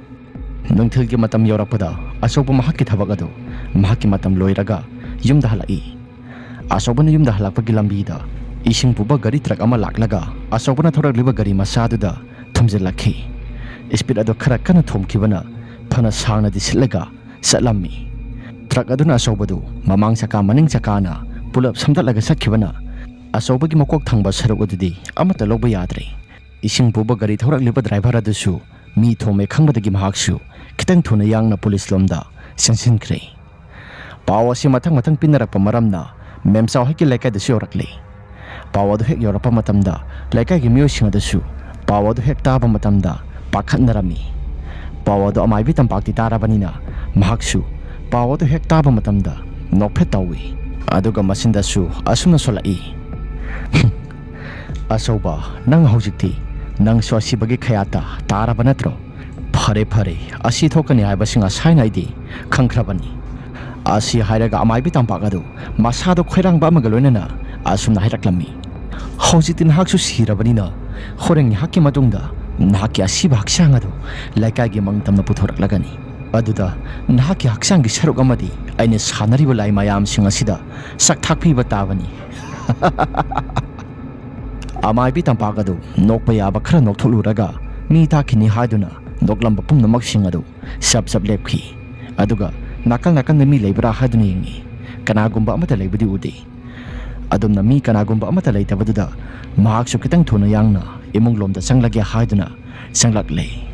ꯅꯨꯡꯊꯤꯜꯒꯤ ꯃꯇꯝ ꯌꯧꯔꯛꯄꯗ ꯑꯆꯧꯕ ꯃꯍꯥꯛꯀꯤ ꯊꯕꯛ ꯑꯗꯨ ꯃꯍꯥꯛꯀꯤ ꯃꯇꯝ ꯂꯣꯏꯔꯒ ꯌꯨꯝꯗ ꯍꯜꯂꯛꯏ꯫ ꯑꯆꯧꯕꯅ ꯌꯨꯝꯗ ꯍꯜꯂꯛꯄꯒꯤ ꯂꯝꯕꯤꯗ ꯏꯁꯤꯡ ꯄꯨꯕ ꯒꯥꯔꯤ ꯇ꯭ꯔꯛ ꯑꯃ ꯂꯥꯛꯂꯒ ꯑꯆꯧꯕꯅ ꯊꯧꯔꯛꯂꯤꯕ ꯒꯥꯔꯤ ꯃꯆꯥꯗꯨꯗ ꯊꯨꯝꯖꯤꯜꯂꯛꯈꯤ꯫ ꯏꯁꯄꯤꯠ ꯑꯗꯨ ꯈꯔ ꯀꯟꯅ ꯊꯣꯝꯈꯤꯕꯅ ꯐꯅ ꯁꯥꯡꯅꯗꯤ ꯁꯤꯠꯂꯒ ꯆꯠꯂꯝꯃꯤ꯫ ꯇ꯭ꯔꯛ ꯑꯗꯨꯅ ꯑꯆꯧꯕꯗꯨ ꯃꯃꯥꯡ ꯆꯀꯥ ꯃꯅꯤꯡ ꯆꯀꯥꯅ ꯄꯨꯂꯞ ꯁꯝꯗꯠꯂꯒ ꯆꯠꯈꯤꯕꯅ ꯑꯆꯧꯕꯒꯤ ꯃꯀꯣꯛ ꯊꯪꯕ ꯁꯔꯨꯛ ꯑꯗꯨꯗꯤ ꯑꯃꯠꯇ ꯂꯧꯕ ꯌꯥꯗ꯭ꯔꯦ꯫ ꯏꯁꯤꯡ ꯄꯨꯕ ꯒꯥꯔꯤ ꯊꯧꯔꯛꯂꯤꯕ ꯗ꯭ꯔꯥꯏꯚꯔ ꯑꯗꯨꯁꯨ ꯃꯤ ꯊꯣꯝꯃꯦ ꯈꯪꯕꯗꯒꯤ ꯃꯍꯥꯛꯁꯨ ꯈꯤꯇꯪ ꯊꯨꯅ ꯌꯥꯡꯅ ꯄꯨꯂꯤꯁ ꯂꯣꯝꯗ ꯆꯪꯁꯤꯟꯈ꯭ꯔꯦ꯫ ꯄꯥꯎ ꯑꯁꯤ ꯃꯊꯪ ꯃꯊꯪ ꯄꯤꯅꯔꯛꯄ ꯃꯔꯝꯅ ꯃꯦꯝꯆꯥ ꯍꯣꯏꯒꯤ ꯂꯩꯀꯥꯏꯗꯁꯨ ꯌꯧꯔꯛꯂꯦ꯫ ꯄꯥꯎ ꯑꯗꯨ ꯍꯦꯛ ꯌꯧꯔꯛꯄ ꯃꯇꯝꯗ ꯂꯩꯀꯥꯏꯒꯤ ꯃꯤꯑꯣꯏꯁꯤꯡ ꯑꯗꯨꯁꯨ ꯄꯥꯎ ꯑꯗꯨ ꯍꯦꯛ ꯇꯥꯕ ꯃꯇꯝꯗ ꯄꯥꯈꯠꯅꯔꯝꯃꯤ꯫ ꯄꯥꯎ ꯑꯗꯨ ꯑꯃꯥꯏꯕꯤ ꯇꯝꯄꯥꯛꯇꯤ ꯇꯥꯔꯕꯅꯤꯅ ꯃꯍꯥꯛꯁꯨ ꯄꯥꯎ ꯑꯗꯨ ꯍꯦꯛ ꯇꯥꯕ ꯃꯇꯝꯗ ꯅꯣꯛꯐꯦꯠ ꯇꯧꯏ꯫ ꯑꯗꯨꯒ ꯃꯆꯤꯟꯗꯁꯨ ꯑꯁꯨꯝꯅ ꯁꯣꯜꯂꯛꯏ, "ꯑꯆꯧꯕ, ꯅꯪ ꯍꯧꯖꯤꯛꯇꯤ ꯅꯪꯁꯨ ꯑꯁꯤꯕꯒꯤ ꯈꯌꯥꯠꯇ ꯇꯥꯔꯕ ꯅꯠꯇ꯭ꯔꯣ? ꯐꯔꯦ ꯐꯔꯦ, ꯑꯁꯤ ꯊꯣꯛꯀꯅꯤ ꯍꯥꯏꯕꯁꯤ ꯉꯁꯥꯏꯅ ꯑꯩꯗꯤ ꯈꯪꯈ꯭ꯔꯕꯅꯤ"꯫ ꯑꯁꯤ ꯍꯥꯏꯔꯒ ꯑꯃꯥꯏꯕꯤ ꯇꯝꯄꯥꯛ ꯑꯗꯨ ꯃꯁꯥꯗꯣ ꯈꯣꯏꯔꯥꯡꯕ ꯑꯃꯒ ꯂꯣꯏꯅꯅ ꯑꯁꯨꯝꯅ ꯍꯥꯏꯔꯛꯂꯝꯃꯤ, "ꯍꯧꯖꯤꯛꯇꯤ ꯅꯍꯥꯛꯁꯨ ꯁꯤꯔꯕꯅꯤꯅ ꯍꯣꯔꯦꯟ ꯉꯥꯏꯍꯥꯛꯀꯤ ꯃꯇꯨꯡꯗ ꯅꯍꯥꯛꯀꯤ ꯑꯁꯤꯕ ꯍꯛꯆꯥꯡ ꯑꯗꯨ ꯂꯩꯀꯥꯏꯒꯤ ꯃꯥꯡ ꯇꯝꯅ ꯄꯨꯊꯣꯔꯛꯂꯒꯅꯤ꯫ ꯑꯗꯨꯗ ꯅꯍꯥꯛꯀꯤ ꯍꯛꯆꯥꯡꯒꯤ ꯁꯔꯨꯛ ꯑꯃꯗꯤ ꯑꯩꯅ ꯁꯥꯟꯅꯔꯤꯕ ꯂꯥꯏ ꯃꯌꯥꯝꯁꯤꯡ ꯑꯁꯤꯗ ꯁꯛ ꯊꯥꯛꯄꯤꯕ ꯇꯥꯕꯅꯤ"꯫ ꯑꯃꯥꯏꯕꯤ ꯇꯝꯄꯥꯛ ꯑꯗꯨ ꯅꯣꯛꯄ ꯌꯥꯕ ꯈꯔ ꯅꯣꯛꯊꯣꯛꯂꯨꯔꯒ ꯃꯤ ꯇꯥꯈꯤꯅꯤ ꯍꯥꯏꯗꯨꯅ ꯅꯣꯛꯂꯝꯕ ꯄꯨꯝꯅꯃꯛꯁꯤꯡ ꯑꯗꯨ ꯆꯞ ꯆꯞ ꯂꯦꯞꯈꯤ꯫ ꯑꯗꯨꯒ ꯅꯥꯀꯜ ꯅꯥꯀꯜꯗ ꯃꯤ ꯂꯩꯕ꯭ꯔꯥ ꯍꯥꯏꯗꯨꯅ ꯌꯦꯡꯉꯤ꯫ ꯀꯅꯥꯒꯨꯝꯕ ꯑꯃꯠꯇ ꯂꯩꯕꯗꯤ ꯎꯗꯦ꯫ ꯑꯗꯨꯝꯅ ꯃꯤ ꯀꯅꯥꯒꯨꯝꯕ ꯑꯃꯠꯇ ꯂꯩꯇꯕꯗꯨꯗ ꯃꯍꯥꯛꯁꯨ ꯈꯤꯇꯪ ꯊꯨꯅ ꯌꯥꯡꯅ ꯏꯃꯨꯡ ꯂꯣꯝꯗ ꯆꯪꯂꯒꯦ ꯍꯥꯏꯗꯨꯅ ꯆꯪꯂꯛꯂꯦ꯫